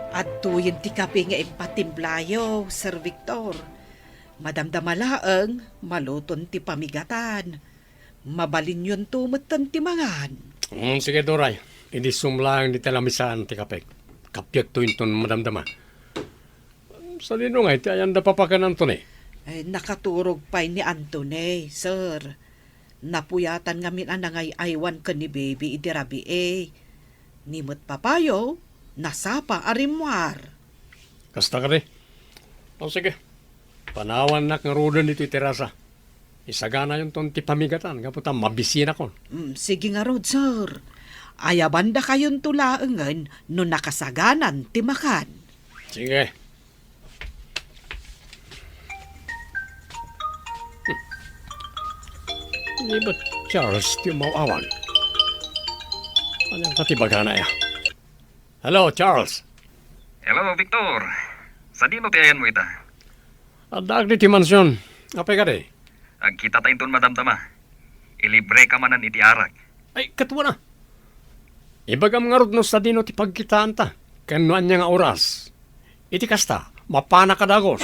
Adtoyen ti kape nga impatimpla yo, Sir Victor. Madamdama laeng, maluton ti pamigatan. Mabalinyonto metten ti mangan. Mm, sige, Doray. Idi sumlaeng dita lamisaan ti kapek. Kapiekto inton madamdama. Sadino ngay ti ayanda Papa ken Anthony? Eh, nakaturog pay ni Anthony, sir. Napuyatan ngamin a nangay-aywan ken ni Baby idi rabii. Ni met Papayo, nasapa a rimmuar. Kasta kadi? O, sige. Panawannak ngaruden ditoy terasa. Isaganayonton ti pamigatan gapu ta mabisinakon. Mm, sige ngarud, sir. Ayabandakayonto laengen no nakasaganan ti makan. Sige. Hmm. Ni ba Charles ti umaw-awan? Ania kadi ti ibagana aya? Hello, Charles. Hello, Victor. Sadino ti ayanmo ita? Addaak ditoy mansion. Apay kadi? Agkitata inton madamdama. Ilibreka manen iti arak. Ay, ket wen a. Ibagam ngarud no sadino ti pagkitaanta, ken no ania nga oras. Iti kasta, mapanak a dagus.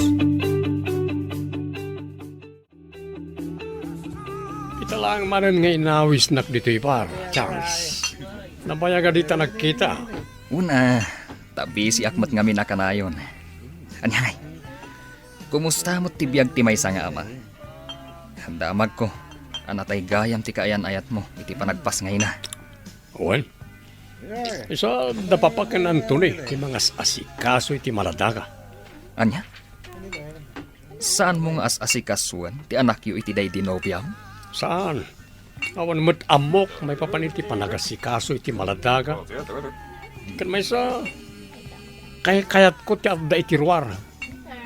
Ita laeng manen nga inawisnak ditoy bar, Charles. Nabayag a dita nagkita. Wen a, ta bisiak met ngamin a kanayon. Ania ngay? Kumusta met ti biag ti maysa nga ama? Damagko a nataygayam ti kaayan-ayatmo iti panagpasngayna. Wen, isu da Papa ken Anthony ti mangas-asikaso iti maladaga. Ania? Saanmo nga as-asikasuen ti anakyo iti daydi nobiam? Saan. Awan met ammok maipapan iti panagasikaso iti maladaga. Ken maysa, kaykayatko ti adda iti ruar,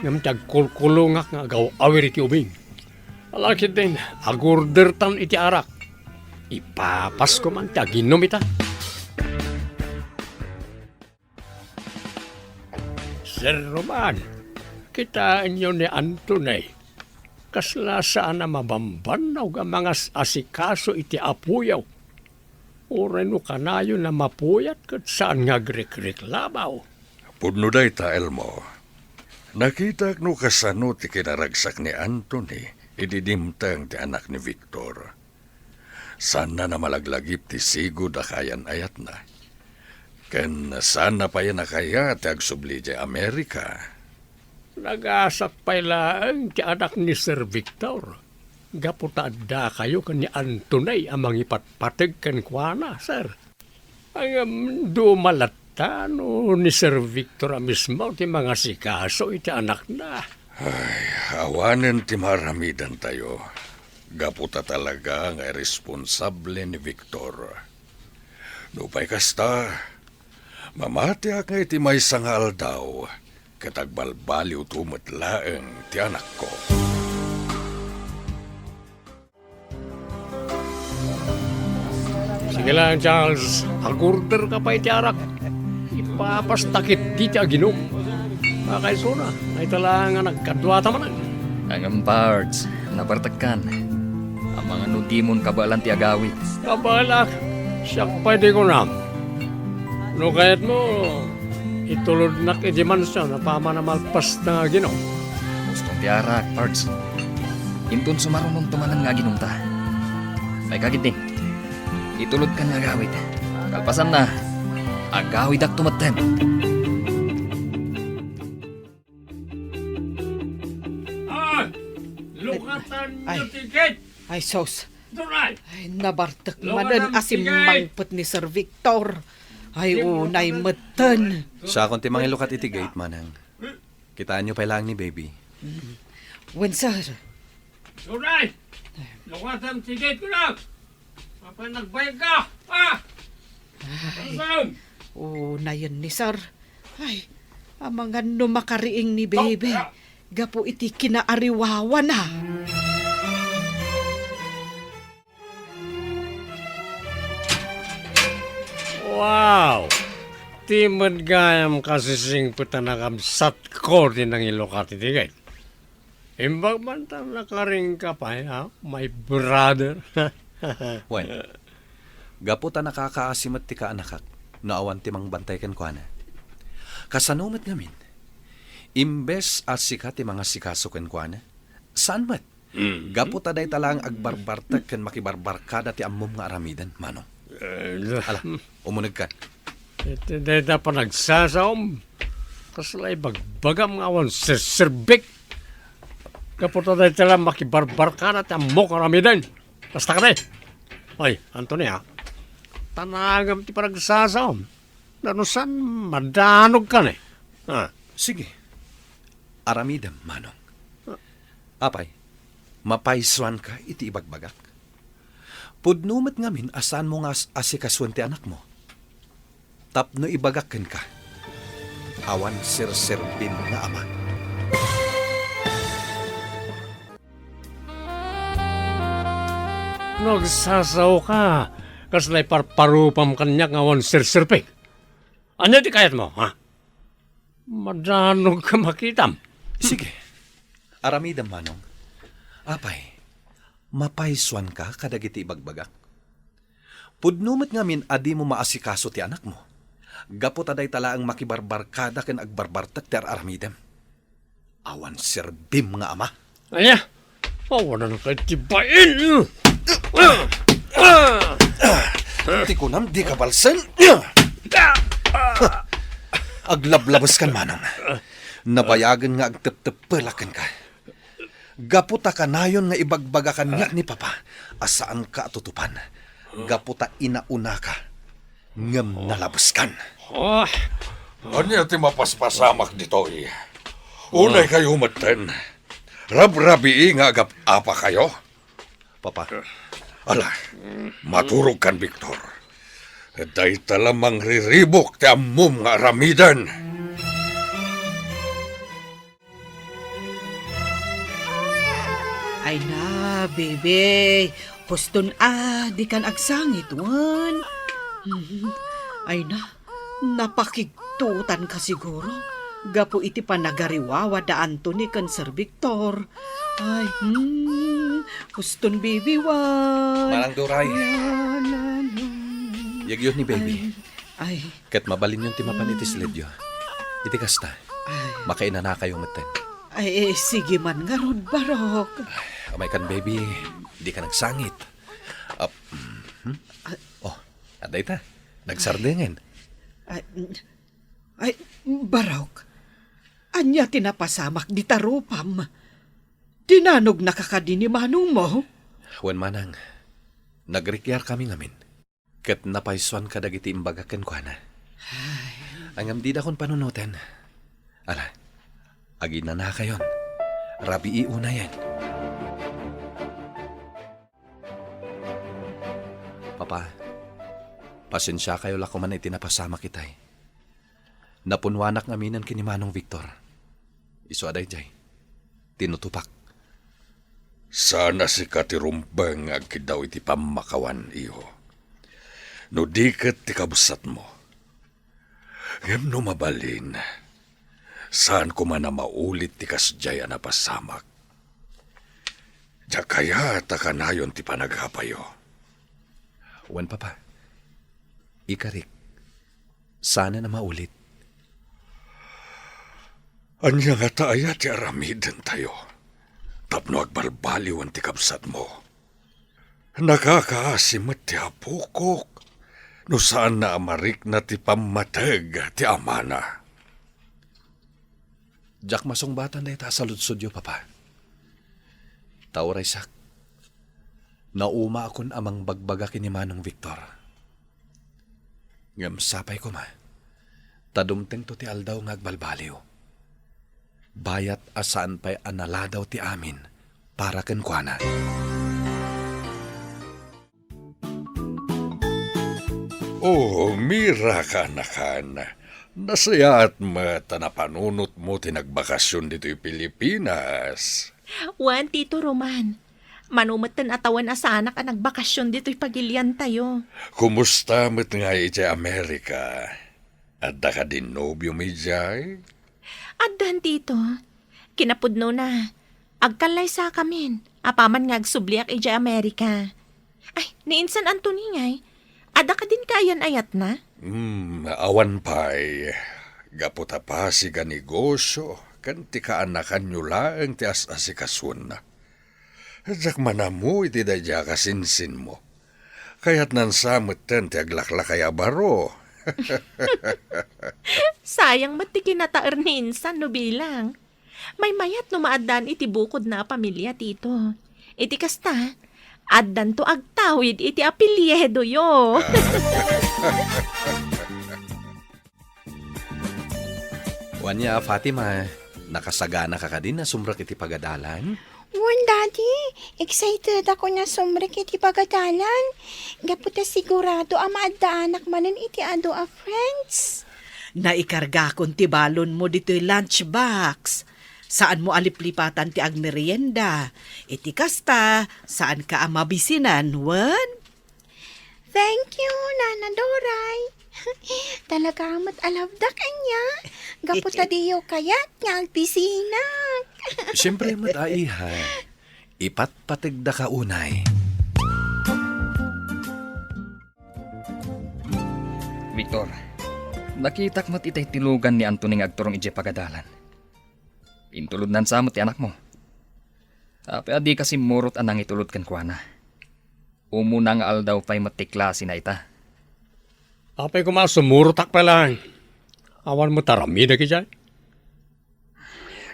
ngem ti agkulkulongak nga agaw-awir iti ubing. Ala ketdin, agordertan iti arak. Ipapasko man ti aginom ita. Sir Roman, kitaenyo ni Anthony. Kasla saan a mabambannog a mangas-asikaso iti apoyo. Uray no kanayon a mapuyat ket saan nga agrekreklamo. Pudno dayta, Elmo. Nakitak no kasano ti kinaragsak ni Anthony idi dimteng ti anak ni Victor. Saanna a malaglagip ti sigud a kaayan-ayatna. Ken saanna pay a nakayat ti agsubli idiay Amerika. Nagasat pay laeng ti anak ni Sir Victor, gapu ta addakayo ken ni Anthony a mangipatpateg kenkuana, sir. Ngem duma latta no ni Sir Victor a mismo ti mangasikaso iti anakna. Ay, awanen ti maaramidantayo, gapu ta talaga nga irresponsable ni Victor. Nupay kasta, mamatiak nga iti maysa nga aldaw, ket agbalbaliwto met laeng ti anakko. Sige lang, Charles. Agorder ka pay iti arak. Papas ta ketdi ti aginom. Kakaisuna, ay talaga nga nagkaduata manen. Ngem, Pards, nabartekkan. Amangan no dimon kabaelan ti agawid. Kabaelak, siak pay di kunam. No kayatmo, itulodnak iti mansion apaman a malpas nga aginom. Uston ti arak, Pards. Inton sumarunonto manen nga aginumta. Ay, kagiddi. Itulodkan nga agawid. Kalpasanna, agawidakto metten. Ah! Lukatan Ay. Niyo ti gate! Ay, sus. Duray! Ay, nabartek Lukatan manen a ti gate! Simmangpet ni Sir Victor. Ay, unay metten. Siakon ti mangilukat iti gate, manang. Kitaenyo pay laeng ni Baby. Wen, sir. Duray! Lukatan ti gate ko lang! Apay nagbayag ka? Ah! Ay, unayen ni sir. Ay, amangan no makariing ni Baby. Gapu iti kinaariwawana. Wow! Ti met gayam kasisingpet a nakabsatko ti nangilukat iti gate. Imbag man ta nakaring ka pay, ha, my brother. Wen, gapu ta nakakaasi met ti kaanakak no awan ti mangbantay kenkuana. Kasano met ngamin? Imbes a sika ti mangasikaso kenkuana, saan met? Mm. Gapu ta dayta laeng agbarbartek ken makibarbarkada ti ammom nga aramiden, Manong. Eh, Ala, umunegkan. Iti dayta panagsasaom, kasla ibagbagam nga awan serserbik. Gapu ta dayta la makibarbarkada ti ammok aramiden. Basta kadi. Oy, Anthony, ha? Tanagam ti panagsasaom. Nano saan, madanogkan, eh. Ha? Sige. Aramidem, Manong. Apay, mapaysuanka iti ibagbagak? Pudno met ngamin a saanmo nga as-, asikasuen ti anakmo. Tapno ibagak kenka, awan serserbim nga ama. No agsasaoka, kasla iparparupam kaniak nga awan serserbik. Ania ti kayatmo, ha? Madanogka makitam. Sige. Aramidem, Manong. Apay, mapaysuanka kadagiti ibagbagak? Pudno met ngamin a dimo maasikaso ti anakmo. Gapu ta dayta laeng makibarbarkada ken agbarbartek ti ar-aramidem. Awan serbim nga ama. Ania? Awanan kay ti bain! Ti kunam, dika balsen? Aglablabeskan, Manong. Nabayagen nga agtepteppelak kenka. Gapu ta kanayon nga ibagbaga kaniak ni Papa a saanka a tutupan. Gapu ta inaunaka ngem nalabeskan. Ah. Ania ti mapaspasamak ditoy? Unay kayo metten. Rabrabii nga agap-apa kayo? Papa. Ala, maturog kan, Victor. Dayta la mangriribuk ti ammom nga aramiden. Ay na, baby. Huston a, dikan agsangit, wen. Mhm. Ay na, napakigtutan ka siguro. Gapu iti panagariwawa da Anthony ken Sir Victor. Ay, hmm. Huston, baby, wen. Manang Duray. Wen, wen, wen. Yagyo ni baby. Ay, ay. Ket mabalinyon ti mapan iti siledyo. Iti kasta, ay, makainanakayo metten. Ay, eh, sige man ngarud, Barok. Ay, amay kan, baby, dika nagsangit. Ah, hmm? Ah. Oh, adda ita. Nagsardengen. Ay, mm, ay, Barok, ania ti napasamak dita rupam? Dinanognaka kadi ni manongmo? Wen, manang, nagrikiar kami ngamin. Ket napaysuan kadagiti imbagak kenkuana. Ay. Ngem didakon panunoten. Ala, aginanakayon. Rabii unayen. Papa, pasensiakayo la koman iti napasamak itay. Napunnuanak ngaminen ken ni Manong Victor. Isu a daydiay, tinutopak. Saan a sika ti rumbeng nga agkiddaw iti pammakawan, iho. No di ket ti kabsatmo. Ngem no mabalin, saan koma a maulit ti kasdiay a napasamak. Diak kayat a kanayon ti panaghapayo. Wen, Papa. Ikarik, saan a maulit. Ania ngata aya ti aramidentayo tapno agbalbaliwen ti kabsatmo? Nakakaasi met ti apokok no saanna a marikna ti pammateg ti amana. Diak masungbatan dayta a saludsodyo, Papa. Ta uraysak, naumaakon a mangbagbaga ken ni Manong Victor. Ngem sapay koma, ta dumtengto ti aldaw nga agbalbaliw. Bayat a saan pay a naladaw ti amin para kenkuana. Oh, Mira, kaanakan. Nasayaat met a napanunotmo ti nagbakasyon ditoy Pilipinas. Wen, Tito Roman. Mano metten a tawen a saanak a nagbakasyon ditoy pagiliantayo. Kumusta met ngay idiay Amerika? Adda kadin nobiomi idiay? Addan, Tito. Kinapudnona, agkallaysakamin apaman nga agsubliak idiay Amerika. Ay, ni insan Anthony ngay, adda kadin kaayan-ayatna? Hmm, awan pay. Gapu ta pasig a negosio, ken ti kaanakanyo laeng ti as-asikasuenna. Diak manammo iti daydiay a kasinsinmo. Kayatnan sa metten ti aglaklakay a baro. Sayang met ti kinataer ni insan no bilang. Maymayat no maaddaan iti bukodna a pamilia, Tito. Iti kasta, addanto agtawid iti apelyidoyo. Wen a, Fatima, nakasaganaka kadin a sumrek iti pagadalan? Wen, Daddy. Excited ako a sumrek iti pagadalan. Gapu ta sigurado a maaddaanak manen iti adu a friends. Naikargakon ti balonmo ditoy lunchbox. Saanmo a liplipatan ti agmerienda. Iti kasta, saanka a mabisinan, wen? Thank you, Nana Doray. Talaga met a love-da kaniak. Gapu ta diyo kayat nga agbisinak. Siempre met a, iha. Ipatpategdaka unay. Victor, nakitak met itay tilugan ni Anthony nga agturong idiay pagadalan. Intulodnan sa met ti anakmo. Apay a dika simmurot a nangitulod kenkuana? Umuna nga aldaw pay met ti klasena ita. Apay koma a sumurotak pay laeng? Awan met aramidek idiay.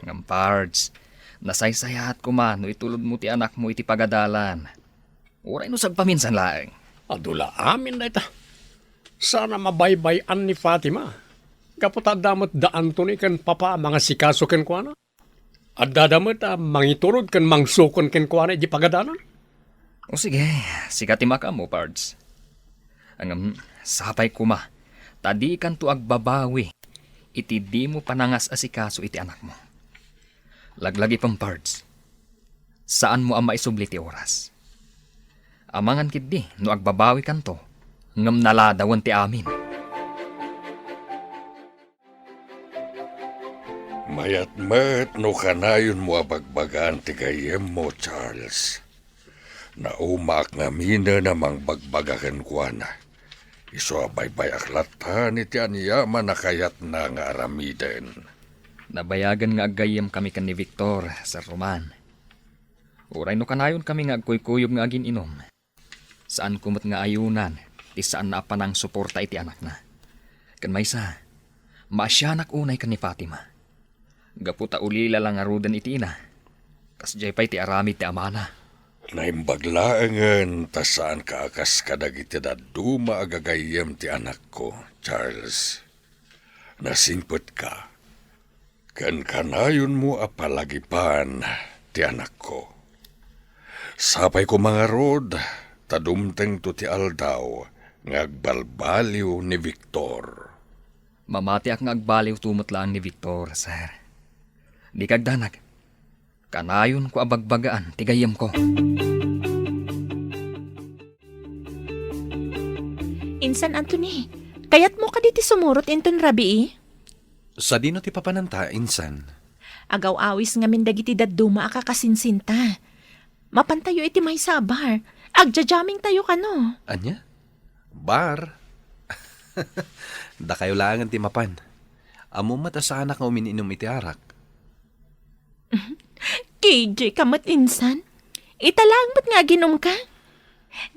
Ngem, Pards, nasaysayaat koma no itulodmo ti anakmo iti pagadalan. Uray no sagpaminsan laeng. Adu la amin dayta. Saan a mabaybay-an ni Fatima. Gapu ta adda met da Anthony ken Papa a mangasikaso kenkuana. Addada met a mangiturod ken mangsukon kenkuana iti pagadalan. O sige, sika ti makaammo, Pards. Ngem, sapay koma, ta dikanto agbabawi iti dimo panangas-asikaso iti anakmo. Laglagipem, Pards. Saanmo a maisubli ti oras. Amangan ketdi no agbabawikanto, ngem naladawen ti amin. Mayat met no kanayonmo a bagbagaan ti gayyemmo, Charles. Naumaak ngaminen a mangbagbaga kenkuana. Isu a baybay-ak latta iti aniaman a kayatna nga aramiden. Nabayagen nga aggayyemkami ken ni Victor, Sir Roman. Uray no kanayonkami nga agkuykuyog nga agin-inum, saanko met nga ayunan ti saanna a panangsuporta iti anakna. Ken maysa, maasianak unay ken ni Fatima. Gapu ta ulila la ngaruden iti ina, kasdiay pay ti aramid ti amana. Naimbag laengen ta saanka a kas kadagiti dadduma a gagayyem ti anakko, Charles. Nasingpetka. Ken kanayonmo a palagipan ti anakko. Sapay koma ngarud, ta dumtengto ti aldaw nga agbalbaliw ni Victor. Mamatiak nga agbaliwto met laeng ni Victor, sir. Dika agdanag. Kanayonko a bagbagaan ti gayyemko. Insan Anthony, kayatmo Kadi ti sumurot inton rabii? Sadino ti papananta, insan? Agaw-awis ngamin dagiti dadduma a kakasinsinta. Mapantayo iti maysa a bar. Agja-jammingtayo kano. Ania? Bar? Dakayo laengen ti mapan. Ammom met a saanak nga umin-inum iti arak. K J ka met insan? Ita laeng met nga aginumka?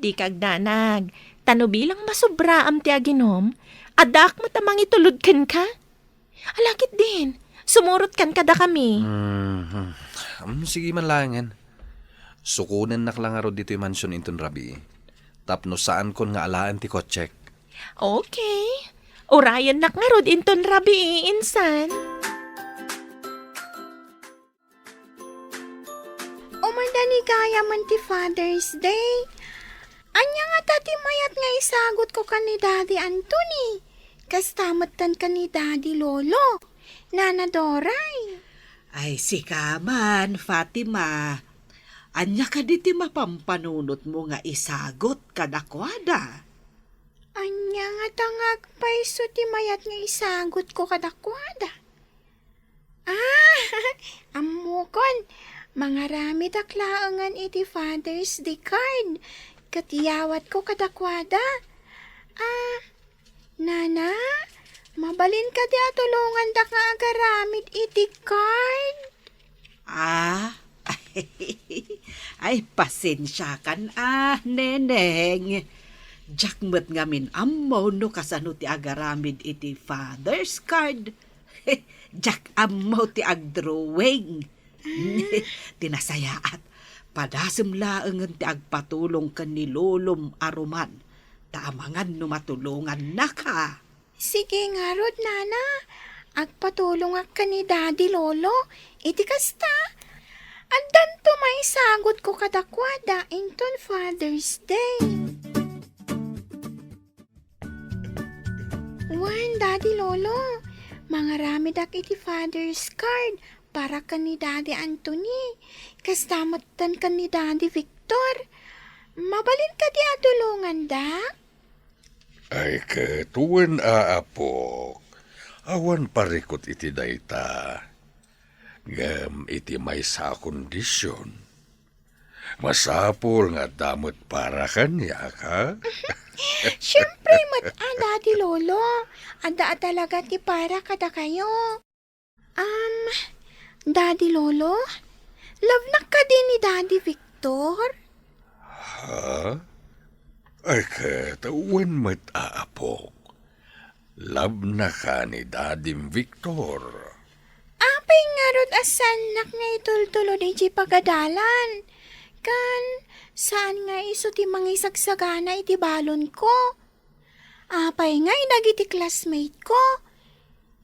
Dika agdanag, ta no bilang masobraam ti aginum, addaak met a mangitulod kenka. Ala ketdin, sumurotkan kadakami. Mhm. Mm, sige man laengen. Sukonennak la ngarud ditoy mansion inton rabii. Tapno saankon nga alaen ti kotsek. Okay. Urayennak ngarud inton rabii, insan. Umanda ni gayamen ti Father's Day. Ania ngata ti mayat nga isagutko ken ni Daddy Anthony? Kasta metten ken ni Daddy Lolo, Nana Doray. Ay, sika man, Fatima. Ania kadi ti mapampanunotmo nga isagut kadakuada? Ania ngata nga agpayso ti mayat nga isagutko kadakuada? Ah, ammokon, mangaramidak laengen iti Father's Day card ket iyawatko kadakuada. Ah, Nana, mabalin kadi a tulongandak nga agaramid iti card? Ah, ay, pasensiakan a, Neneng. Diak met ngamin ammo no kasano ti agaramid iti Father's card. Diak ammo ti agdrawing. Ti nasayaat, padasem laengen ti agpatulong ken ni Lolom a Roman, ta amangan no matulongannaka. Sige ngarud, Nana. Agpatulongak ken ni Daddy Lolo. Iti kasta, addanto maisagutko kadakuada inton Father's Day. Wen, Daddy Lolo, mangaramidak iti Father's card para ken ni Daddy Anthony. Kasta metten ken ni Daddy Victor. Mabalin kadi a tulongandak? Ay, ket wen a, apok, awan parikut iti dayta. Ngem iti maysa a kondision, masapul nga adda met para kaniak, ha? Siempre met a, Daddy Lolo. Adda a talaga ti para kadakayo. Um, Daddy Lolo, love nak kadi ni Daddy Victor? Ha? Ay, ket wen met a, apok. Love naka ni Dadim Victor. Apay ngarud a saannak nga itultulod idiay pagadalan? Kan, saan nga isu ti mangisagsagana iti balonko? Apay ngay dagiti classmate ko?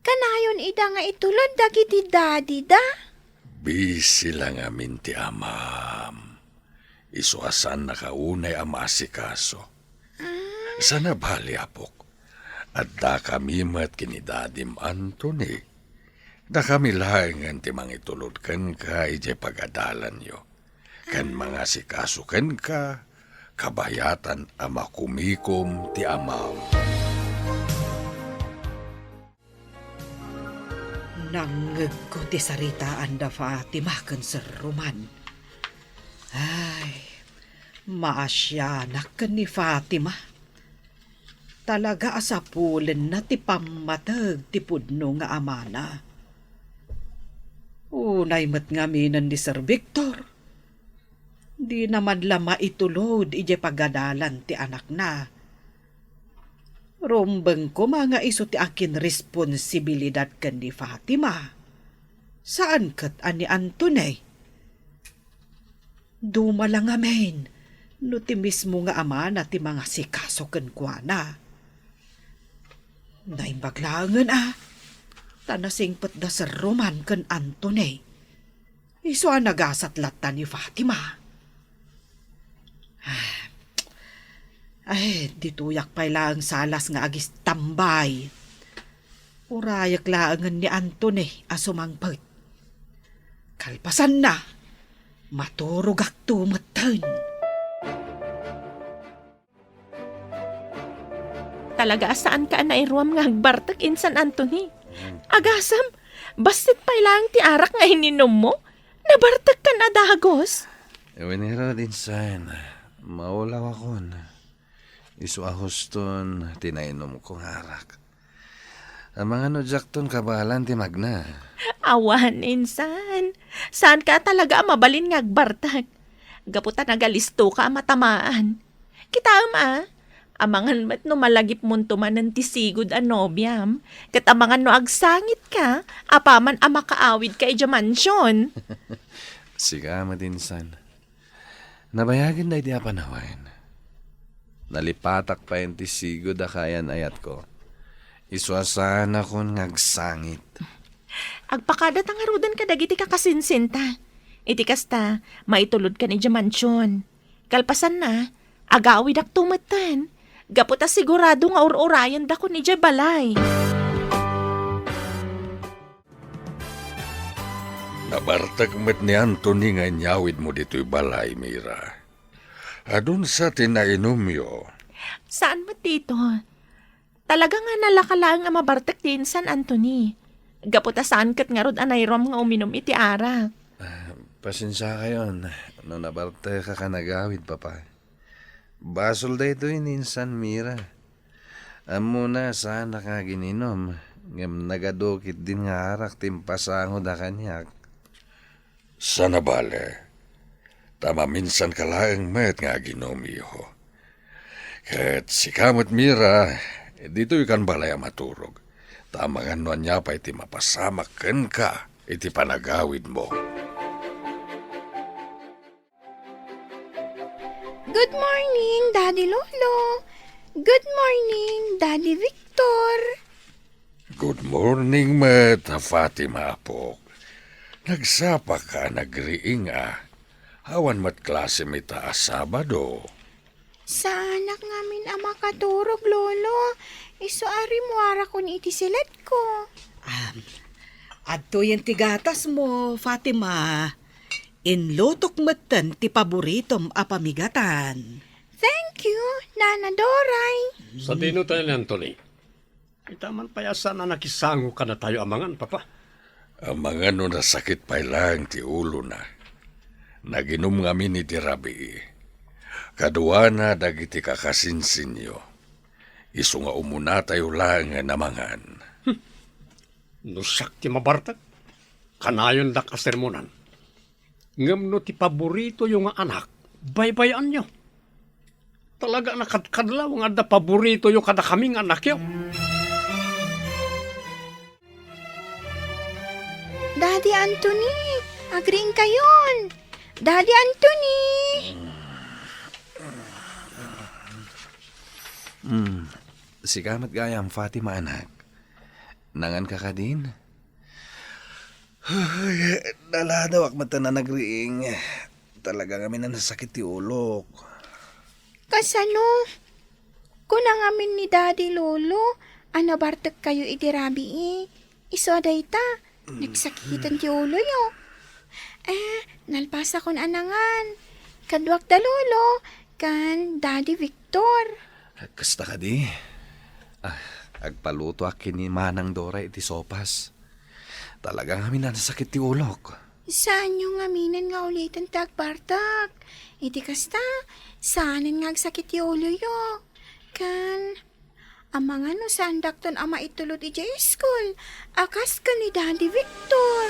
Kanayon ida nga itulod dagiti daddy da? Busy la ngamin ti amam. Isu a saannaka unay a maasikaso. Ah. Saan a bali, apok. Addakami met ken ni Dadim Anthony. Dakami laengen ti mangitulod kenka idiay pagadalanyo. Ken mangasikaso kenka, kabayatan a makumikom ti amam. Nangngegko ti saritaan da Fatima ken Sir Roman. Ay, maasianak ken ni Fatima. Talaga a sapulenna ti pammateg ti pudno nga amana. Unay met ngaminen ni Sir Victor. Dina man la maitulod idiay pagadalan ti anakna. Rumbeng koma nga isu ti akinresponsibilidad ken ni Fatima. Saan ket a ni Anthony. Duma la ngamin no ti mismo nga amana ti mangasikaso kenkuana. Naimbag laengen a, ta nasingpet da Sir Roman ken Anthony. Isu a nagasat latta ni Fatima. Ay, ditoyak pay laeng salas nga agistambay. Urayek laengen ni Anthony a sumangpet. Kalpasanna, maturogakto metten. Talaga a saanka a nairuam nga agbartek, insan Anthony. Agasem, bassit pay laeng ti arak nga ininummo? Nabartekkan a dagus? Wen ngarud, insan, maulawakon. Isu a huston ti nainumko nga arak. Amangan no diakton kabaelan ti magna. Awan, insan. Saanka talaga a mabalin nga agbartek. Gapu ta nagalistoka a matamaan. Kitaem a, amangan met no malagipmonto manen ti sigud a nobiam, ket amangan no agsangitka apaman a makaawidka idiay mansion. Sika met, insan. Nabayagen daydi a panawen. Nalipatak pay ti sigud a kaayan-ayatko. Isu a saanakon nga agsangit. Agpakadata ngaruden kadagiti kakasinsinta. Iti kasta, maitulodkan idiay mansion. Kalpasanna, agawidakto metten. Gapu ta sigurado nga ur-urayendakon idiay balay. Nabartek met ni Anthony nga inyawidmo ditoy balay, Mira. Adun sa ti nainumyo? Saan met dito? Talaga nga nalaka laeng a mabartek ti insan Anthony. Gapu ta saan ket ngarud a nairuam nga uminum iti arak. Ah, pasensiakayon no nabartekak a nagawid, Papa. Basol daytoy ni insan Mira. Ammona, saanak nga agin-inum, ngem nagadu ketdin nga arak ti impasangoda kaniak. Saan a bale, ta maminsanka laeng met nga aginumyo. Ket sika met, Mira, ditoykan balay a maturog, ta amangan no ania pay ti mapasamak kenka iti panagawidmo. Good morning, Daddy Lolo. Good morning, Daddy Victor. Good morning met, Fatima, apok. Nagsapaka a nagriing a. Awan met klasem ita a Sabado. Saanak ngamin a makaturog, Lolo. Isu a rimmuarakon iti siletko. Am, adtoyen ti gatasmo, Fatima. Inlutok metten ti paboritom a pamigatan. Thank you, Nana Doray. Sadino tayo ni Anthony? Ita man pay a saan a nakisango kadatayo amangan, Papa. Amangan no nasakit pay laeng ti ulona. Naginum ngamin idi rabii. Kaduana dagiti kakasinsinyo. Isu nga umunatayo laeng nga namangan. Hmm. No siak ti mabartek, kanayondak a sermonan. Ngem no ti paboritoyo nga anak, baybay-anyo. Talaga a nakadkadlaw nga adda paboritoyo kadakami nga anakyo. Daddy Anthony, agriingkayon! Daddy Anthony! Hmm, sika met gayam, Fatima, anak. Nanganka kadin? Ay, naladawak met a nagriing. Talaga ngamin a nasakit ti ulok. Kasano? Kuna ngamin ni Daddy Lolo a nabartekkayo idi rabii. Isu a dayta, nagsakiten ti uloyo. Eh, nalpasakon a nangan. Kaduak da Lolo, ken Daddy Victor. Kasta kadi? Ah, agpalutoak ken ni Manang Dora iti sopas. Talaga ngamin a nasakit ti ulok. Saanyo ngaminen nga uliten ti agbartek. Iti kasta, saanen nga agsakit ti uloyo. Ken, amangan no saandakton a maitulod idiay iskul a kas ken ni Daddy Victor.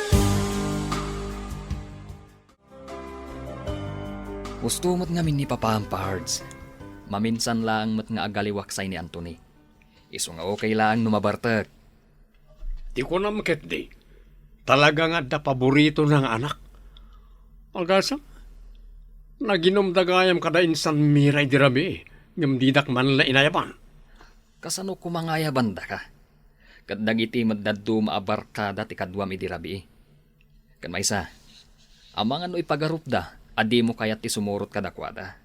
Husto met ngamin ni Papa, Pards. Maminsan laeng met nga agaliwak say ni Anthony. Isu nga okay laeng no mabartek. Ti kunam ketdi, talaga nga adda paboritona nga anak. Agasem, naginumda gayam kada insan Mira idi rabii, ngem didak man la inayaban. Kasano koma nga ayabandaka? Ket dagiti met dadduma a barkada ti kaduam idi rabii. Ken maysa, amangan no ipagarupda a dimo kayat ti sumurot kadakuada.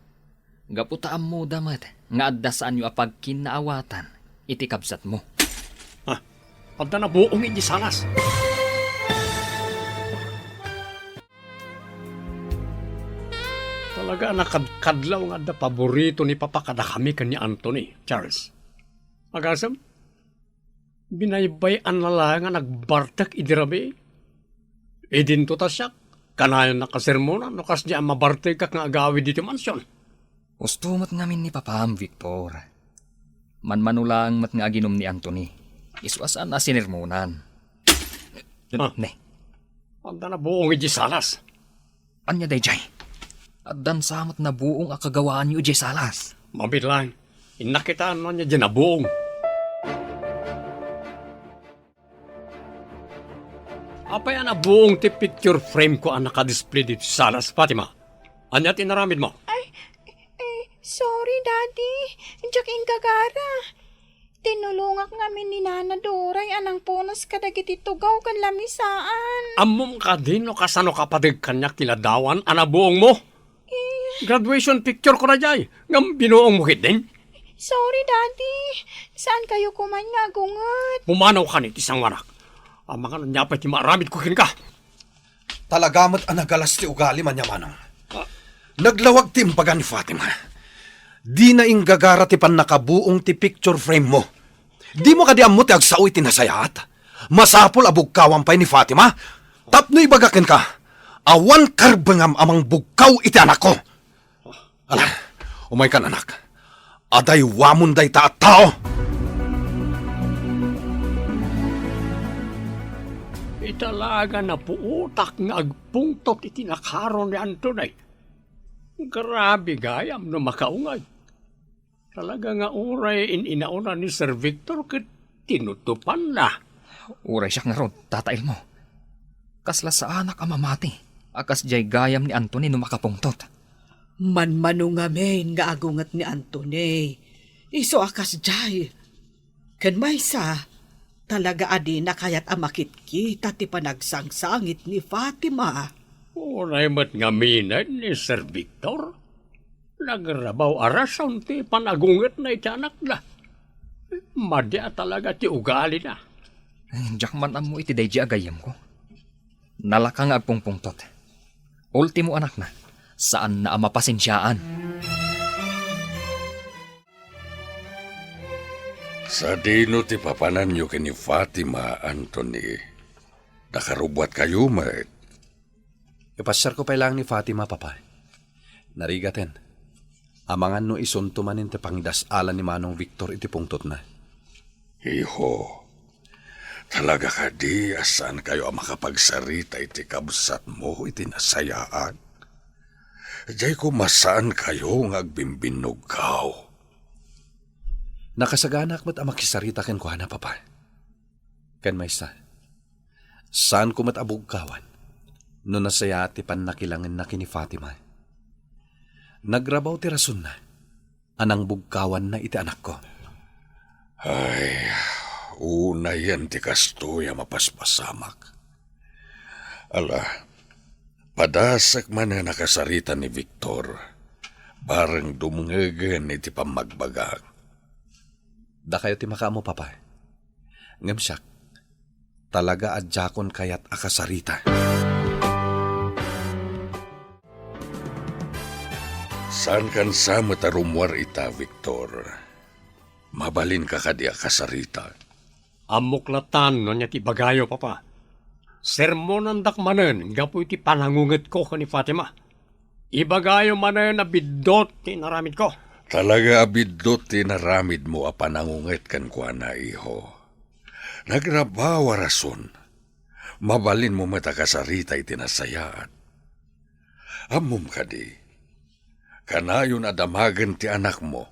Gapu ta ammoda met nga adda saanyo a pagkinnaawatan iti kabsatmo. Ah, adda nabuong iti salas. Talaga a nakadkadlaw nga adda paborito ni Papa kadakami ken ni Anthony, Charles. Agasem, binaybay-an na laeng a nagbartek idi rabii. Idinto ta siak, kanayon a kasermonan no kasdi a mabartekak nga agawid iti mansion. Husto met ngamin ni Papam, Victor. Manmano laeng met nga aginum ni Anthony. Isu a saan a sinermonan. Ah. Ne. Adda nabuong idiay salas. Ania daydiay? Addan sa met nabuong a kagawaanyo idiay salas. Mabilang. Innak ita no ania diay nabuong. Apay a nabuong ti picture frame ko a nakadisplay ditoy salas, Fatima? Ania ti inaramidmo? Ay, eh, sorry, Daddy. Diak inggagara. Tinulongak ngamin ni Nana Doray a nangpunas kadagiti tugaw ken lamisaan. Ammom kadi no kasano kapadeg kaniak ti ladawan a nabuongmo? Eh. Graduation picture ko daydiay, ngem binuongmo ketdin? Sorry, Daddy. Saan kayo kuman nga agunget? Pumanaw kani ti sangoanak. Amangan ania pay ti maaramidko kenka. Talaga met a nagalas ti ugali, Manong. Ah. Naglawag ti imbaga ni Fatima. Dina inggagara ti pannakabuong ti picture frame mo. Dimo kadi ammo ti agsao iti nasayaat? Masapul a bugkawan pay ni Fatima tapno ibaga kenka, awan karbengam a mangbugkaw iti anakko. Ala, umaykan, anak. Adaywamon dayta a tao! Italaga napuotak nga agpungtot iti nakaro ni Anthony. Grabe gayam no makaungay. Talaga nga uray in-inauna ni Sir Victor ket tinutupanna. Uray siak ngarud, Tata Elmo. Kasla saanak a mamati a kasdiay gayam ni Anthony no makapungtot. Manmano ngamin nga agunget ni Anthony. Isu a kasdiay. Ken maysa, talaga a dina kayat a makitkita ti panagsangsangit ni Fatima. Uray met ngaminen ni Sir Victor. Nagrabaw a rason ti panagungetna iti anakda. Madi a talaga ti ugalina. Ay, diak man ammo iti daydi a gayyemko. Nalaka nga agpungpungtot. Ultimo anakna, saanna a mapasensiaan. Sadino ti papananyo ken ni Fatima, Anthony? Nakarubbuatkayo met. Ipasiarko pay laeng ni Fatima, Papa. Narigaten. Amangan no isunto manen ti pangidas-alan ni Manong Victor iti pungtotna. Iho, talaga kadi a saankayo a makapagsarita iti kabsatmo iti nasayaat? Diay koma saankayo nga agbimbinnugkaw. Nakasaganak met a makisarita kenkuana, Papa. Ken maysa, saanko met a bugkawan no nasayaat ti pannakilangenna ken ni Fatima. Nagrabaw ti rasonna a nangbugkawanna iti anakko. Ay, unayen ti kastoy a mapaspasamak. Ala, padasek manen a kasarita ni Victor, bareng dumngegen iti pammagbagak. Dakayo ti makaammo, Papa. Ngem siak, talaga a diakon kayat a kasarita. Saankan sa met a rummuar ita, Victor. Mabalinka kadi a kasarita? Ammok latan no ania ti ibagayo, Papa. Sermonandak manen gapu iti panangungetko ken ni Fatima. Ibagayo manen a biddut ti inaramidko. Talaga a biddut ti inaramidmo a panangunget kenkuana, iho. Nagrabaw a rason. Mabalinmo met a kasarita iti nasayaat. Ammom kadi, kanayon a damagen ti anakmo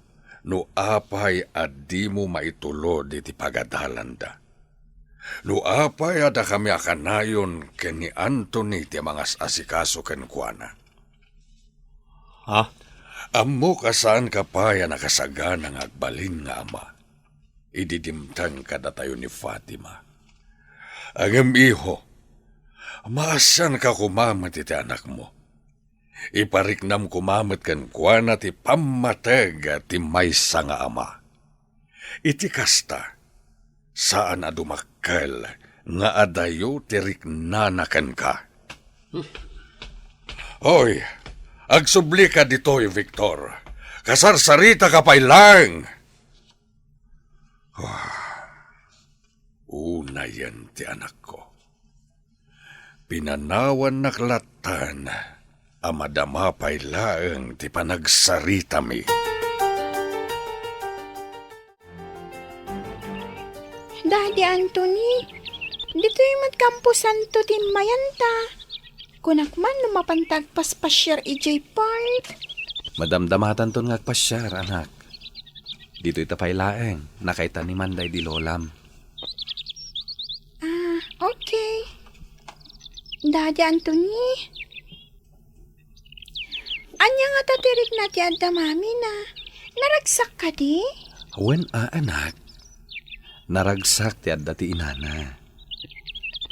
no apay a dimo maitulod iti pagadalanda. No apay a dakami a kanayon ken ni Anthony ti mangas-asikaso kenkuana. Ha? Ammok a saanka pay a nakasagana nga agbalin nga ama idi dimteng kadatayo ni Fatima. Ngem, iho, maasianka koma met iti anakmo. Ipariknam koma met kenkuana ti pammateg ti maysa nga ama. Iti kasta, saan a dumakkel nga adayo ti riknana kenka. Hoy, agsublika ditoy, Victor. Kasarsaritaka pay laeng. Ah, unayen ti anakko. Pinanawannak lattan a madama pay laeng ti panagsaritami. Daddy Anthony, ditoy met kamposanto ti immayanta. Kunak man no mapanta agpaspasiar idiay park. Madamdamatanton nga agpasiar, anak. Ditoyta pay laeng, nakaitanim daydi lolam. Ah, okay. Daddy Anthony, ania ngata ti rikna ti adda mamina? Naragsak kadi? Wen a, anak. Naragsak ti adda ti inana.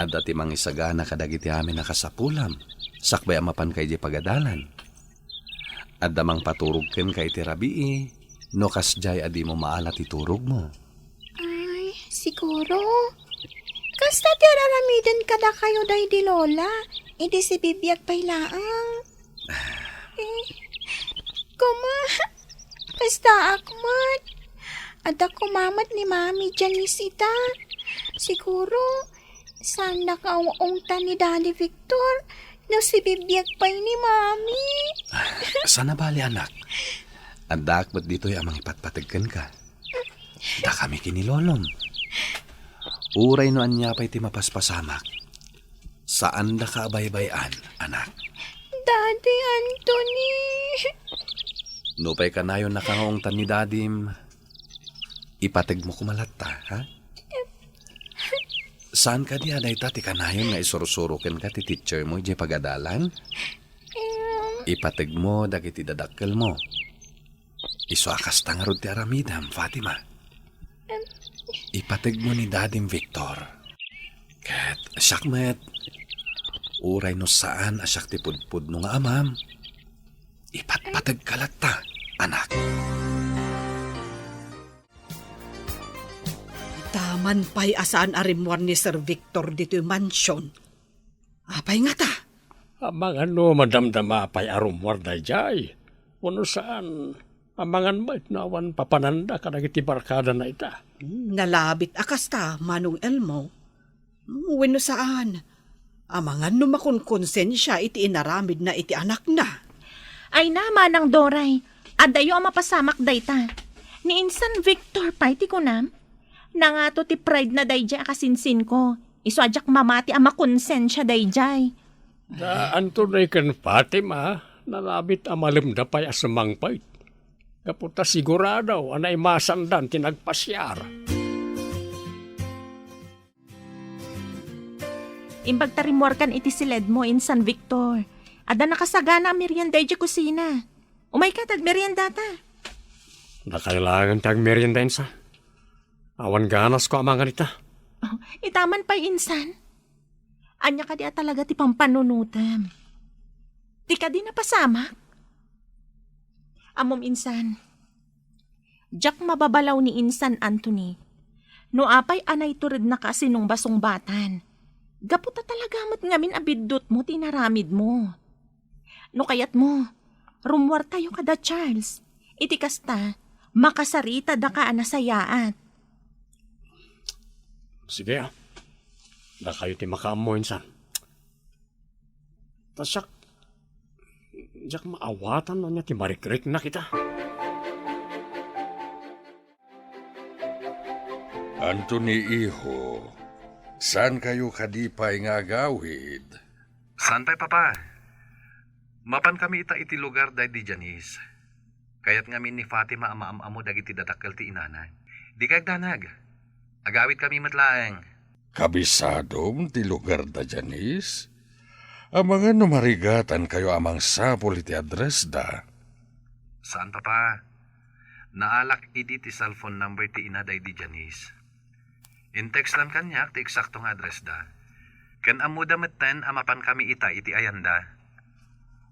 Adda ti mangisagana kadagiti amin a kasapulam, sakbay a mapanka idiay pagadalan. Adda mangpaturog kenka iti rabii, no kasdiay a dimo maala ti turogmo. Ay, siguro. Kasta ti ar-aramiden kadakayo daydi lola, idi sibibiag pay laeng. Eh, koma, kastaak met. Adda koma met ni Mami Janice ita. Siguro, saannak nga ung-ungtan ni Daddy Victor no sibibiag pay ni Mami. Saan a bali, anak. Addaak met ditoy a mangipatpateg kenka. Dakami ken ni lolom. Uray no ania pay ti mapaspasamak, saandaka a baybay-an, anak. Daddy Anthony. Nupay kanayonnaka nga ungtan ni dadim, ipategmo koma latta, ha? Saan kadi a dayta ti kanayon nga isursuro kenka ti teacher mo idiay pagadalan? Em. Ipategmo dagiti dadakkelmo. Isu a kasta ngarud ti aramidem, Fatima. Em. Ipategmo ni dadim Victor. Ket siak met, uray no saan a siak ti pudpudno nga amam, ipatpategka latta, anak. Ita man pay a saan a rimmuar ni Sir Victor ditoy mansion. Apay ngata? Amangan no madamdama pay a rummuar daydiay. Wenno saan, amangan met no awan papananda kadagiti barkadana ita. Hmm, nalabit a kasta, Manong Elmo. Hmm, wenno saan, amangan no makonkonsensia iti inaramidna iti anakna. Ay na, Manang Doray, adayo a mapasamak dayta. Ni insan Victor pay ti kunam? Nangato ti pride na daydiay a kasinsinko. Isu a diak mamati a makonsensia daydiay. Da Anthony ken Fatima, nalabit a malemda pay a sumangpet. Gapu ta sigurado a naimasandan ti nagpasiar. Imbag ta rimmuarkan iti siledmo, insan Victor. Adda nakasagana a merienda idiay kusina. Umayka ta agmeriendata. Dakay laengen ti agmerienda, insan. Awan ganasko a mangan ita. Oh, ita man pay, insan. Ania kadi a talaga ti pampanunotem? Ti kadi napasamak? Ammom, insan, diak mababalaw ni insan Anthony no apay a naiturednaka a sinungbasungbatan. Gapu ta talaga met ngamin a biddutmo ti inaramidmo. No kayatmo, rummuartayo kada Charles. Iti kasta, makasaritadaka a nasayaat. Sige, ah. Dakayo ti makaammo, insan. Ta siak, diak maawatan no ania ti marikriknak ita. Anthony, iho, saan kayo kadi pay nga agawid? Saan pay, Papa? Mapan kami ita iti lugar daydi Janice. Kayat ngamin ni Fatima a maam-ammo dagiti dadakkel ti inana. Dikay agdanag. Agawid kami met laeng. Kabisadom ti lugar da Janice? Amangan no marigatan kayo a mangsapul iti address da. Saan, Papa. Naalak idi ti cellphone number ti ina daydi Janice. In-textan kaniak ti eksakto nga address da. Ken ammoda metten a mapan kami ita iti ayanda.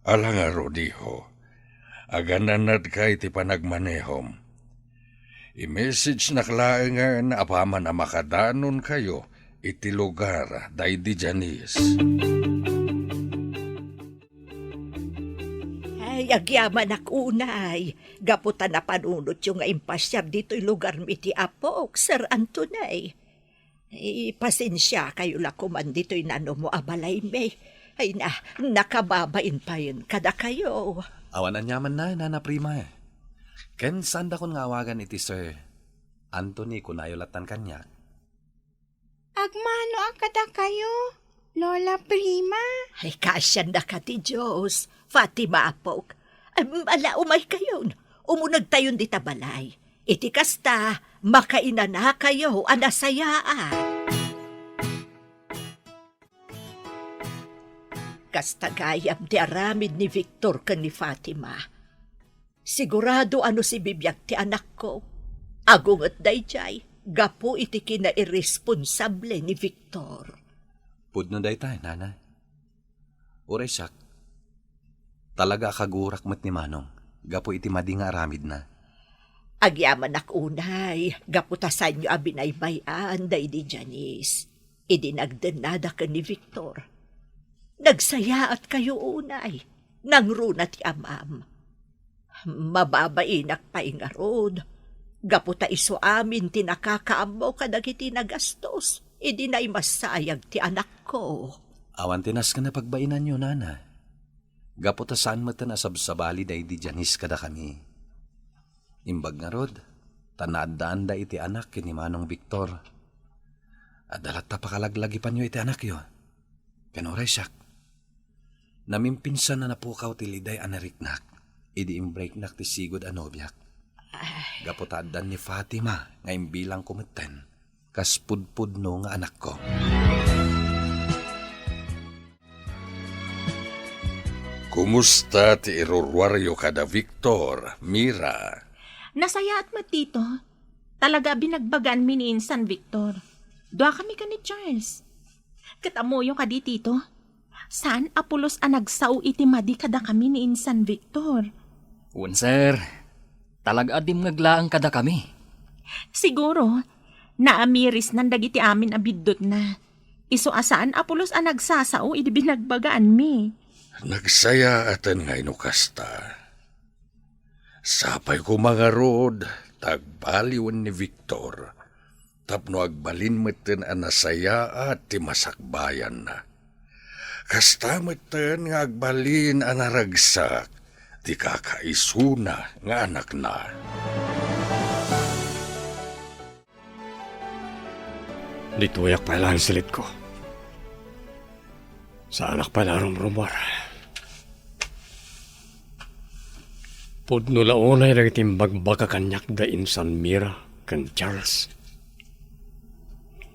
Ala ngarud, iho. Agananadka iti panagmanehom. I-message nak laengen apaman a makadanon kayo iti lugar daydi Janice. Ay, Agyamanak unay, gapu ta napanunotyo nga impasiar ditoy lugarmi ti apok, Sir Anthony. Ipasensiakayo la koman ditoy nanumo a balaymi. Ay na, nakababain payen kadakayo. Awan aniamanna, Nana Prima. Ken saandakon nga awagan iti Sir Anthony, kunayo lattan kaniak. Agmanoak kadakayo, Lola Prima. Ay, kaasiandaka ti Dios, Fatima apok. Ay, ala, umaykayon. Umunegtayon dita balay. Iti kasta, makainanakayo a nasayaat. Kasta gayam ti aramid ni Victor ken ni Fatima. Sigurado a no sibibiag ti anakko, agunget daydiay gapu iti kinairresponsable ni Victor. Pudno dayta, Nana. Uray siak, talaga a kagurak met ni Manong gapu iti madi nga aramidna. Agyamanak unay gapu ta saanyo a binaybay-an daydi Janice idi nagdennada ken ni Victor. Nagsayaatkayo unay, nangruna ti amam. Mababainak pay ngarud, gapu ta isu amin ti nakakaammo kadagiti nagastos idi naimasayag ti anakko. Awan ti nasken a pagbainanyo, Nana. Gapu ta saan metten a sabsabali daydi Janice kadakami. Imbag ngarud, ta naaddaanda iti anak ken ni Manong Victor. Adda latta pakalaglagipanyo iti anakyo. Ken uray siak, namimpinsan a napukaw ti liday a nariknak idi imbreaknak ti sigud a nobiak. Ay. Gapu ta addan ni Fatima nga imbilangko metten kas pudpudno nga anakko. Kumusta ti iruruaryo kada Victor, Mira? Nasayaat met, Tito. Talaga a binagbaganmi ni insan Victor. Duakami ken ni Charles. Ket ammoyo kadi, Tito? Saan a pulos a nagsao iti madi kadakami ni insan Victor. Wen, sir. Talaga a dimngeg laeng kadakami. Siguro, naamirisnan dagiti amin a biddutna. Isu a saan a pulos a nagsasao idi binagbagaanmi. Nagsayaaten nga no kasta. Sapay koma ngarud ta agbaliwen ni Victor tapno agbalin metten a nasayaat ti masakbayanna. Kasta metten nga agbalin a naragsak ti kakaisuna nga anakna. Ditoyak pay laeng silitko. Saanak pay la a rumrumuar. Pudno la unay dagiti imbagbaka kaniak da insan Mira ken Charles.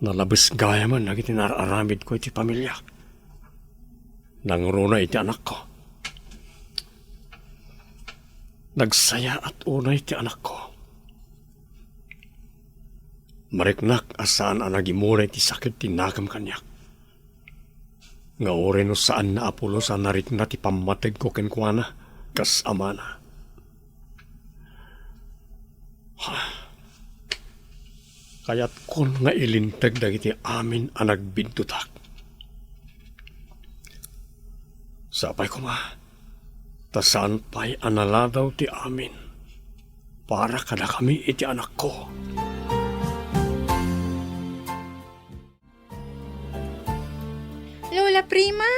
Nalabes gayamen dagiti naar-aramidko iti pamiliak. Nangruna iti anakko. Nagsayaat unay ti anakko. Mariknak a saan a nagimula iti sakit ti nakem kaniak. Nga uray no saanna a pulos a narikna ti pammategko kenkuana kas amana. Ha. Kayatkon nga ilinteg dagiti amin a nagbiddutak. Sapay koma, ta saan pay a naladaw ti amin para kadakami iti anakko. Lola Prima,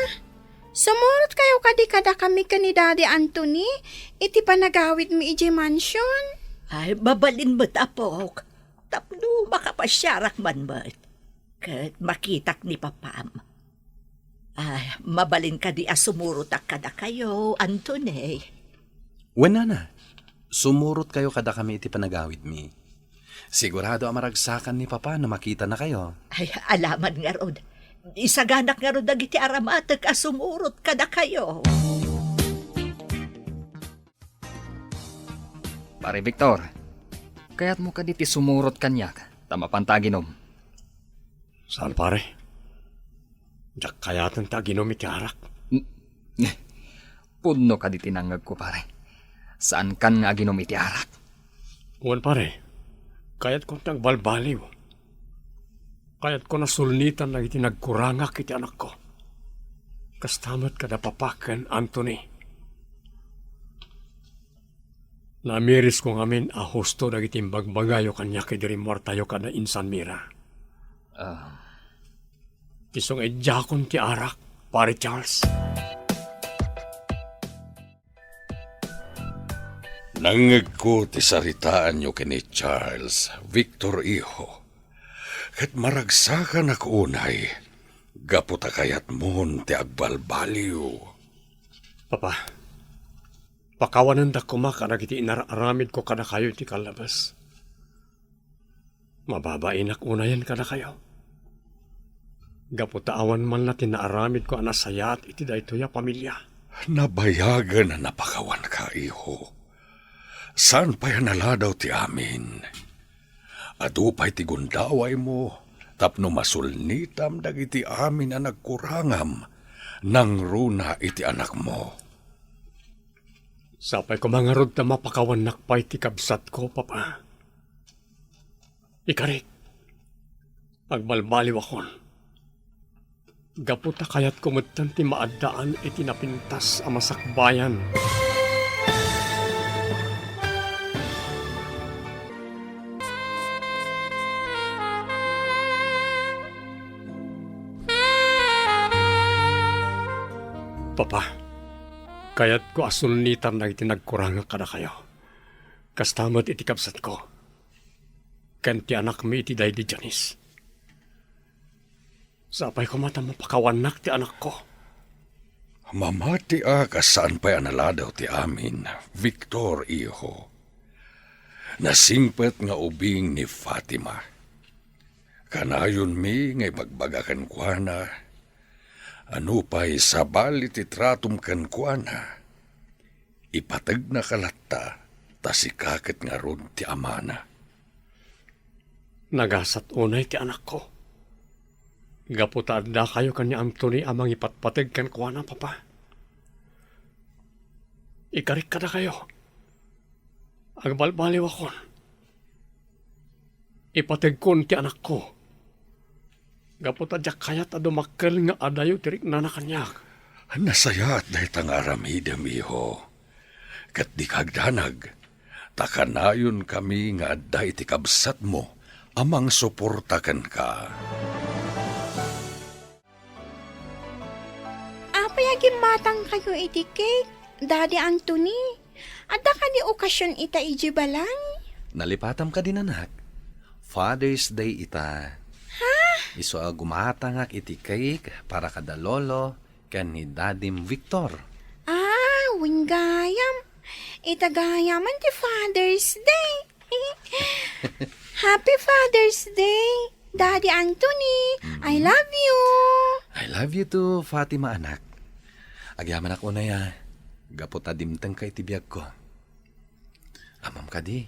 sumurotkayo kadi kadakami ken ni Daddy Anthony iti panagawidmi idiay mansion? Ay, mabalin met, apok. Tapno makapasiarak man met. Ket makitak ni papam. Ay, mabalin kadi a sumurotak kadakayo, Anthony? Wen, nana, sumurotkayo kadakami iti panagawidmi. Sigurado a maragsakan ni Papa no makitanakayo. Ay, alaman ngarud. Isaganak ngarud dagiti aramatek a sumurot kadakayo. Pare Victor, kayatmo kadi ti sumurot kaniak ta mapanta aginom? Saan, pare. Diak kayaten ti aginom iti arak. N-, Pudno kadi ti nangngegko, pare. Saankan nga aginom iti arak. Wen, pare. Kayatkon ti agbalbaliw. Kayatkon a sulnitan dagiti nagkurangak iti anakko. Kasta met kada Papa ken Anthony. Namirisko ngamin a husto dagiti imbagbagayo kaniak idi rimmuartayo kada insan Mira. Ah. Isu nga idiakon ti arak, Pare Charles. Nangngegko ti saritaanyo ken ni Charles, Victor, iho. Ket maragsakanak unay, gapu ta kayatmon ti agbalbaliw. Papa, pakawanendak koma kadagiti inar-aramidko kadakayo iti kallabas. Mababainak unayen kadakayo. Gapu ta awan man la ti naaramidko a nasayaat iti daytoy a pamilia. Nabayagen a napakawanka, iho. Saan pay a naladaw ti amin. Adu pay ti gundawaymo tapno masulnitam dagiti amin a nagkurangam nangruna iti anakmo. Sapay koma ngarud ta mapakawannak pay ti kabsatko, Papa. Ikarik, agbalbaliwakon. Gapu ta kayatko metten ti maaddaan iti napintas a masakbayan. Papa, kayatko a sulnitan dagiti nagkurangak kadakayo. Kasta met iti kabsatko ken ti anakmi iti daydi Janice. Sapay koma ta mapakawannak ti anakko. Mamatiak a saan pay a naladaw ti amin, Victor, iho. Nasingpet nga ubing ni Fatima. Kanayonmi nga ibagbaga kenkuana a nupay sabali ti tratom kenkuana, ipategnaka latta ta sika ket ngarud ti amana. Nagasat unay ti anakko. Gapu ta addakayo ken ni Anthony a mangipatpateg kenkuana, Papa. Ikarik kadakayo. Agbalbaliwakon. Ipategkon ti anakko. Gapu ta diak kayat a dumakkel nga adayo ti riknana kaniak. Nasayaat dayta nga aramidem, iho. Ket dika agdanag, ta kanayonkami nga adda iti kabsatmo a mangsuporta kenka. Apay a gimmatangkayo iti cake, Daddy Anthony? Adda kadi okasion ita idiay balay? Nalipatam kadi, anak? Father's Day ita. Ha? Isu a gumatangak iti cake para kada lolo ken ni Dadim Victor. Ah, wen gayam. Ita gayamen ti Father's Day. Happy Father's Day, Daddy Anthony. I love you. I love you too, Fatima, anak. Agyamanak unay a, gapu ta dimtengka iti biagko. Ammom kadi,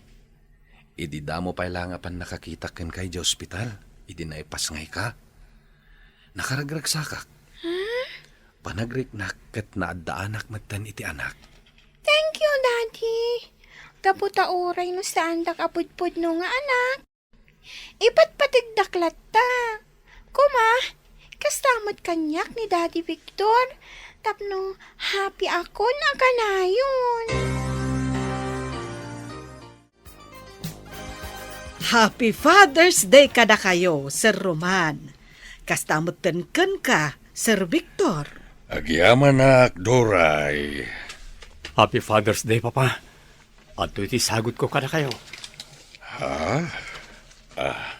idi damo pay la nga pannakakitak kenka idiay ospital, idi naipasngayka, nakaragragsakak. Huh? Panagriknak ket naaddaanak metten iti anak. Thank you, Daddy. Gapu ta uray no saandak a pudpudno nga anak, ipatpategdak latta. Koma, kasta met kaniak ni Daddy Victor, tapno happy akon a kanayon. Happy Father's Day kadakayo, Sir Roman. Kasta metten kenka, Sir Victor. Agyamanak, Doray. Happy Father's Day, Papa. Adtoy ti sagutko kadakayo. Ha? Ah.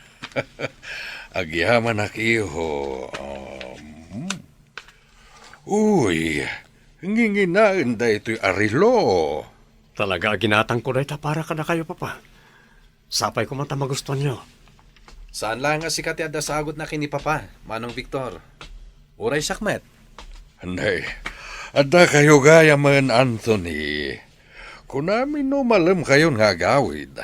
Agyamanak, iho. Um, hmm. Uy, nginginaen daytoy a relo. Talaga a ginatangko dayta para kadakayo, Papa. Sapay koma ta magustuanyo. Saan laeng a sika ti adda sagutna ken ni Papa, Manong Victor. Uray siak met. Nay, adda kayo gayamen, Anthony. Kunami no malem kayon nga agawid.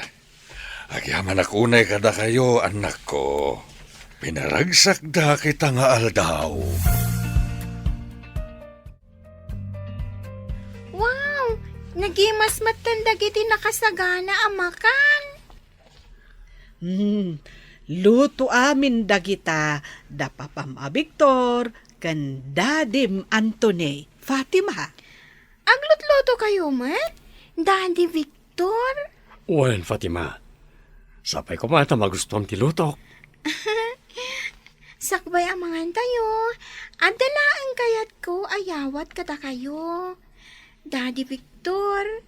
Agyamanak unay kadakayo, annakko. Pinaragsakda kita nga aldaw. Wow! Nagimas metten dagiti nakasagana a makan. Hmm, luto amin dagita da Papam a Victor ken Dadim Anthony, Fatima. Aglutluto kayo met, Daddy Victor? Victor? Wen, Fatima. Sapay koma ta magustuam ti lutok. Sakbay a mangantayo, adda laeng kayatko a yawat kadakayo. Daddy Victor,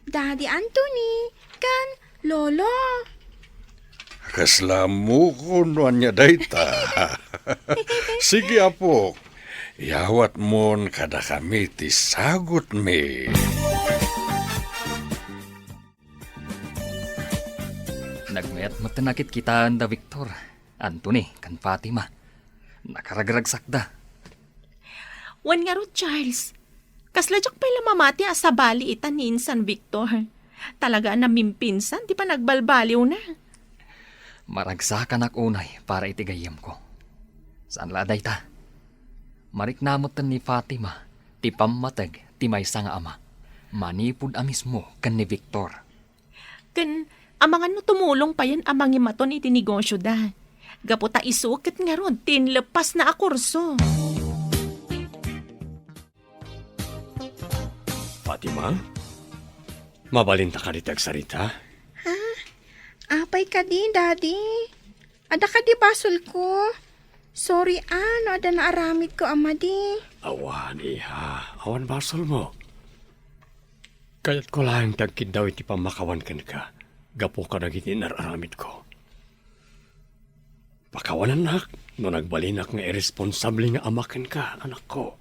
Daddy Anthony, ken Lolo. Kasla ammok no ania dayta. Sige, apok. Yawatmon kadakami ti sagutmi. Nagmayat met ti nakitkitaenda, Victor, Anthony, ken Fatima. Nakaragragsakda. Wen ngarud, Charles. Kasla diak pay la mamati a sabali ita ni insan Victor. Talaga a namimpinsan ti panagbalbaliwna. Maragsakanak unay para iti gayyemko. Saan la a dayta. Marikna metten ni Fatima ti pammateg ti maysa nga ama manipud a mismo ken ni Victor. Ken amangan no tumulong payen a mangimaton iti negosyoda. Gapu ta isu ket ngarud ti inleppasna a kurso. Fatima, mabalinta kadi ti agsarita? Ha? Apay kadi, Daddy? Adda kadi basolko? Sorry a no adda naaramidko a madi. Awan, iha. Awan basolmo. Kayatko laeng ti agkiddaw iti pammakawan kenka gapu kadagiti inar-aramidko. Pakawanannak no nagbalinak nga irresponsable nga ama kenka, anakko.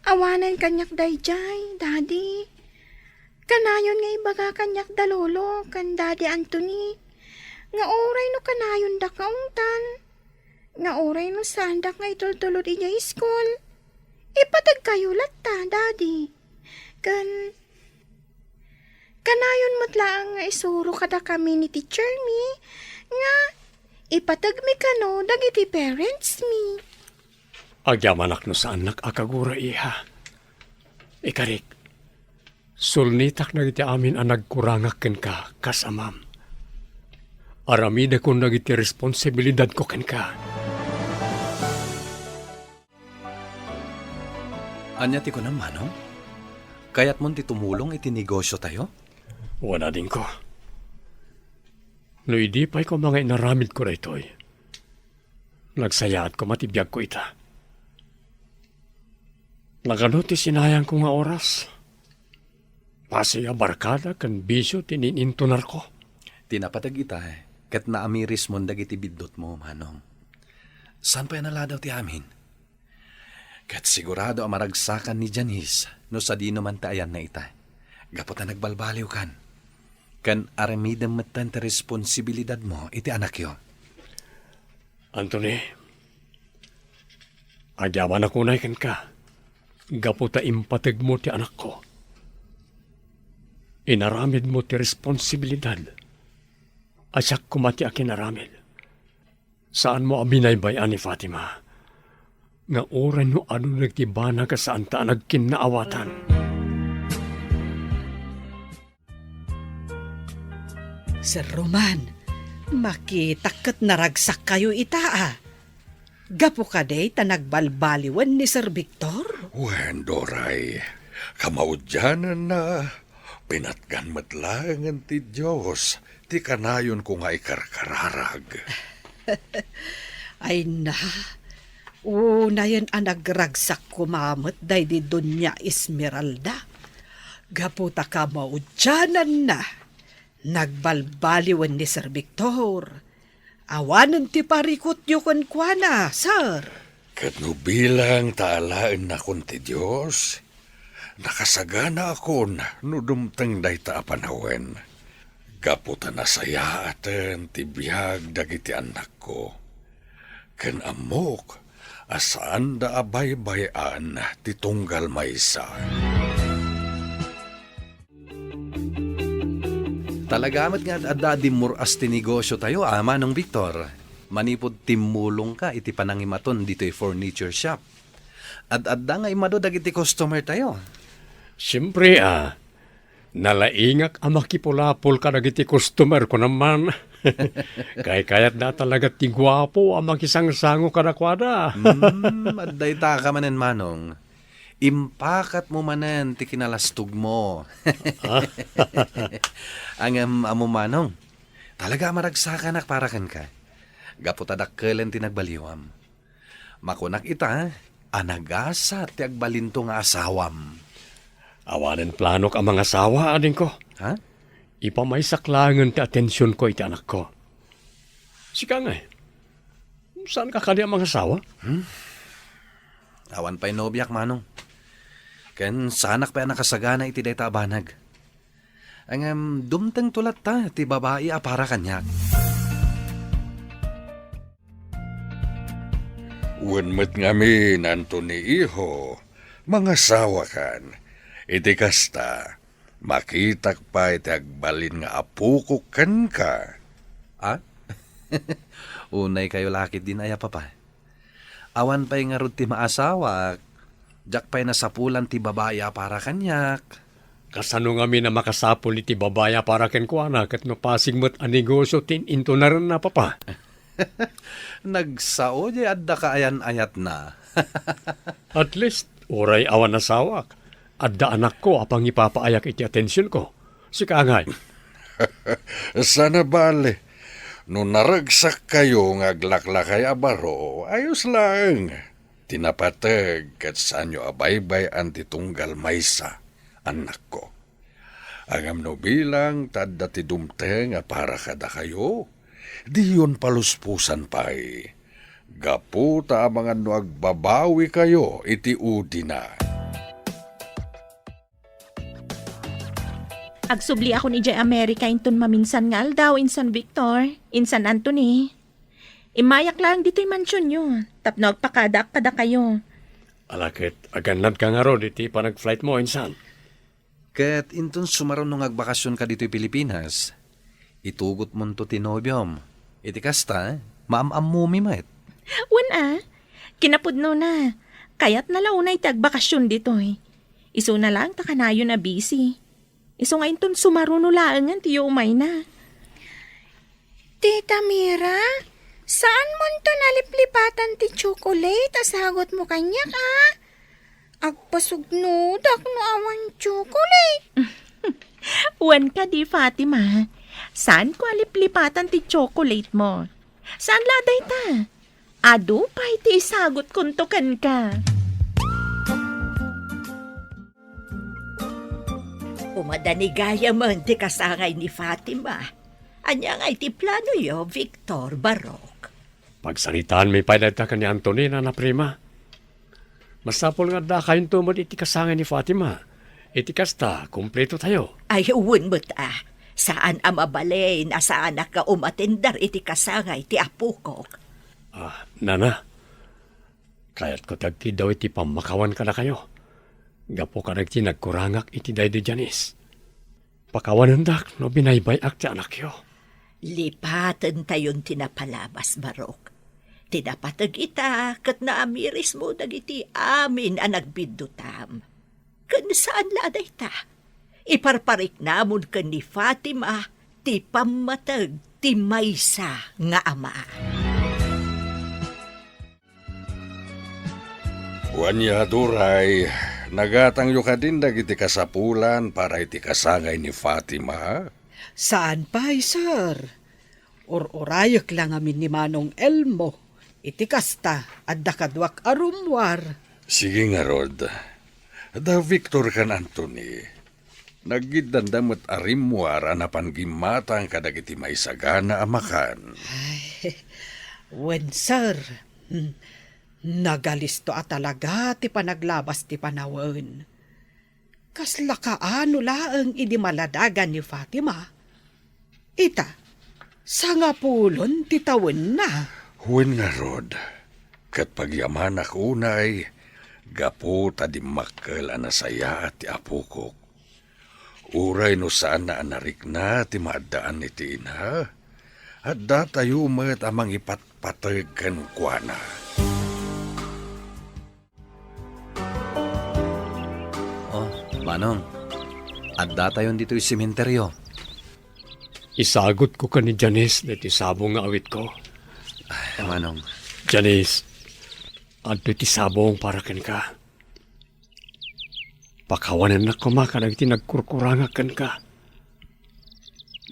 Awanen kaniak daydiay, Daddy. Kanayon nga ibaga kaniak da Lolo ken Daddy Anthony nga uray no kanayondak nga ungtan, nga uray no saandak nga itultulod idiay iskul, ipategkayo latta, Daddy. Ken kanayon met laeng nga isuro kadakami ni teacher mi nga ipategmi kano dagiti parents mi. Agyamanak no saannak a kagura, iha. Ikarik, sulnitak dagiti amin a nagkurangak kenka kas amam. Aramidekon dagiti responsibilidadko kenka. Ania ti kunam, Manong? Kayatmon ti tumulong iti negosyotayo? Wen, adingko. No idi pay koma nga inaramidko daytoy, nagsayaat koma ti biagko ita. Nagano ti sinayangko nga oras? Pasi a barkada ken bisio ti nin-intunarko. Ti napateg ita, ket naamirismon dagiti biddutmo, Manong. Saan pay a naladaw ti amin? Ket sigurado a maragsakan ni Janice no sadino man ti ayanna ita. Gapu ta nagbalbaliwkan. Ken aramidem metten ti responsibilidadmo iti anakyo. Anthony, agyamanak unay kenka gapu ta impategmo ti anakko. Inaramidmo ti responsibilidad a siak koma ti akinaramid. Saanmo a binaybay-an ni Fatima nga uray no adu dagiti banag a saanta a nagkinnaawatan. Sir Roman, makitak ket naragsakkayo ita a. Gapu kadi ta nagbalbaliwen ni Sir Victor? Wen, Doray, kamaudiananna, pinatgan met laengen ti Dios ti kanayonko nga ikarkararag. Ay na, unayen a nagragsak koma met daydi Doña Esmeralda. Gapu ta kamaudiananna, nagbalbaliwen ni Sir Victor. Awanen ti parikutyo kenkuana, sir. Ket no bilang ta alaennakon ti Dios, nakasaganaakon no dumteng dayta a panawen. Gapu ta nasayaaten ti biag dagiti annakko, ken ammok a saanda a baybay-an ti tunggal maysa. Talaga met nga ad-adda a dimmur-as ti negosyotayo, a, Manong Victor. Manipud timmulongka iti panangimaton ditoy furniture shop. Ad-adda nga immadu dagiti customertayo. Siempre, a, nalaingak a makipulapol kadagiti customer, kunam man. Kaykayatda talaga ti guapo a makisangsango kadakuada. Hmm, adda ita ka manen, Manong. Impakatmo manen ti kinalastogmo. Ah? Ngem, ammo, Manong, talaga a maragsakanak para kenka. Gapu ta dakkelen ti nagbaliwam. Makunak ita a nagasat ti agbalinto nga asawam. Awanen planok a mangasawa, adingko. Ha? Ipamaysak laengen ti atensionko iti anakko. Sika ngay, saanka kadi a mangasawa? Hmm? Awan pay nobiak, Manong. Ken saanak pay a nakasagana iti dayta a banag. Ngem dumtengto latta ti babai a para kaniak. Wen met ngamin, Anthony, iho, mangasawakan. Iti kasta, makitak pay ti agbalin nga apokok kenka. Ah? Unaykayo la ketdin aya, Papa? Awan pay ngarud ti maasawak. Diak pay nasapulan ti babai a para kaniak. Kasano ngamin a makasapul iti babai a para kenkuana ket no pasig met a negosio ti in-, intunarenna, Papa? Nagsao diay adda kaayan-ayatna. At least, uray awan asawak, adda anakko a pangipapaayak iti atensionko. Sika ngay? Saan a bale. No naragsakkayo nga aglaklakay a baro, ayos laeng. Ti napateg ket saanyo a baybay-an ti tunggal maysa, annakko. Ngem no bilang ta adda ti dumteng a para kadakayo, diyon palusposan pay. Gapu ta amangan no agbabawikayo iti udina. Agsubliakon idiay Amerika inton maminsan nga aldaw, insan Victor, insan Anthony. Immayak laeng ditoy mansionyo, tapno agpakadaak kadakayo. Ala ket, agannadka ngarud iti panag-flight mo, insan. Ket inton sumaruno nga agbakasionka ditoy Pilipinas, itugotmonto ti nobiom. Iti kasta, maam-ammomi met. Wen a, kinapudnona, kayatna la unay ti agbakasion ditoy. Isuna laeng ta kanayon a busy. Isu nga inton sumaruno laengen ti yuumayna. Tita Mira, saanmonto a liplipatan ti chocolate a sagutmo kaniak, a? Agpasugnodak no awan chocolate. Wen kadi, Fatima, saanko a liplipatan ti chocolate mo. Saan la dayta? Adu pay ti isagutkonto kenka. Umadani gayamen ti kasangay ni Fatima. Ania ngay ti planoyo, Victor, Barok? Pagsaritaanmi pay dayta ken ni Anthony, Nana Prima. Masapul nga addakayonto met iti kasangay ni Fatima. Iti kasta, kumpletotayo. Ay, wen met a. Saan a mabalin a saanak nga umatender iti kasangay ti apokok. Ah, Nana, kayatko ti agkiddaw iti pammakawan kadakayo. Gapu kadagiti nagkurangak iti daydi Janice. Pakawanendak no binaybay-ak ti anakyo. Lipatentayon ti napalabas, Barok. Ti napateg ita ket naamirismo dagiti amin a nagbiddutam. Ken saan la a dayta, iparpariknamon ken ni Fatima ti pammateg ti maysa nga ama. Wen a, uray, nagatangyo kadin dagiti kasapulan para iti kasangay ni Fatima? Saan pay, sir. Ur-urayek la ngamin ni Manong Elmo. Iti kasta, adda kaduak a rummuar. Sige ngarud. Da Victor ken Anthony, naggiddanda met a rimmuar a napan gimmatang kadagiti maisagana a makan. Ay, wen, sir. Hmm. Nagalisto a talaga ti panaglabas ti panawen. Kasla kaano laeng idi maladagan ni Fatima? Ita, sangapulon ti tawenna. Wen ngarud, ket pagyamanak unay, gapu ta dimmakkel a nasayaat ti apokok. Uray no saanna a narikna ti maaddaan iti ina, addatayo met a mangipatpateg kenkuana. Oh, Manong, addatayon ditoy sementeryo. Isagutko ken ni Janice daytoy sabong nga awitko. Ay, Manong. Janice, adtoy ti sabong para kenka. Pakawanennak koma kadagiti nagkurkurangak kenka.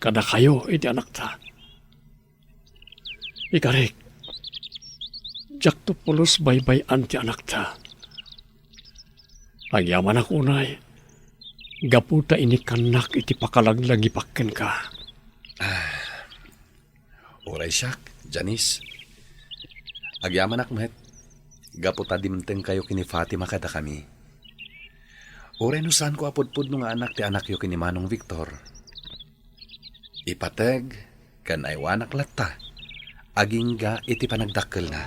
Kadakayo iti anakta. Ikarik, diakto pulos baybay-an ti anakta. Agyamanak unay, gapu ta inikkannak iti pakalaglagipak kenka. Ah, uray siak, Janice. Agyamanak met, gapu ta dimtengkayo ken ni Fatima kadakami. Uray no saanko a pudpudno nga anak ti anakyo ken ni Manong Victor, ipateg ken aywanak latta agingga iti panagdakkelna.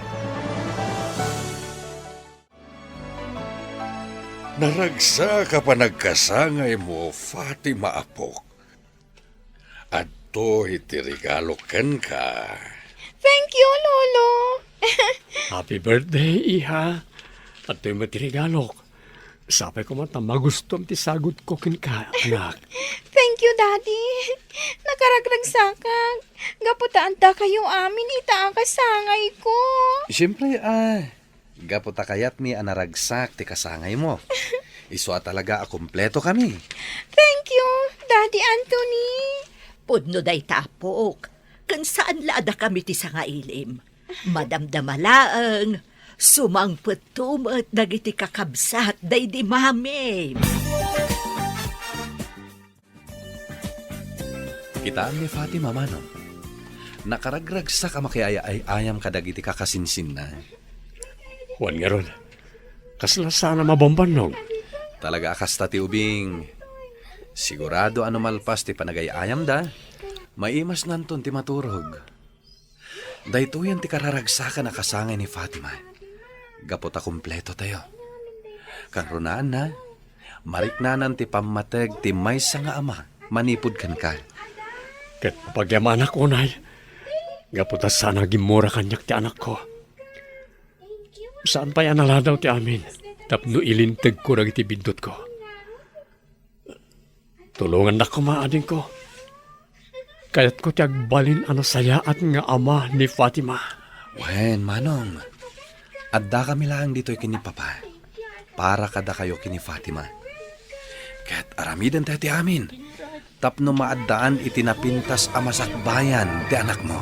Naragsak a panagkasangaymo, Fatima, apok. Adtoy ti regalo kenka. Thank you, Lolo. Happy birthday, iha. Adtoy met ti regalok. Sapay koma ta magustom ti sagutko kenka, anak. Thank you, Daddy. Nakaragragsakak. Gapu ta addakayo amin ita a kasangayko. Siyempre, ah, gapu ta kayatmi a naragsak ti kasangaymo. Isu a talaga a kumpleto kami. Thank you, Daddy Anthony. Pudno dayta, apok. Ken saan la a dakami ti sangailim. Madamdama laeng, sumangpetto met dagiti kakabsat daydi mamim. Kitaem ni Fatima, Manong. Nakaragragsak a makiay-ay-ayam kadagiti kakasinsinna. Wen ngarud, kasla saan a mabambannog? Talaga a kasta ti ubing. Sigurado a no malpas ti panagay-ayamda, maimasnanton ti maturog. Daytoyen ti kararagsakan a kasangay ni Fatima. Gapu ta kumpleto tayo. Kangrunaanna, mariknanan ti pammateg ti maysa nga ama manipud kenka. Ket pagyamanak unay, gapu ta saan a gimmura kaniak ti anakko. Saan pay a naladaw ti amin tapno ilintegko dagiti biddutko. Tulongannak koma, adingko. Kayatko ti agbalin a nasayaat nga ama ni Fatima. Wen, Manong, addakami laeng ditoy ken ni Papa para kadakayo ken ni Fatima. Ket aramidentayo ti amin tapno maaddaan iti napintas a masakbayan ti anakmo.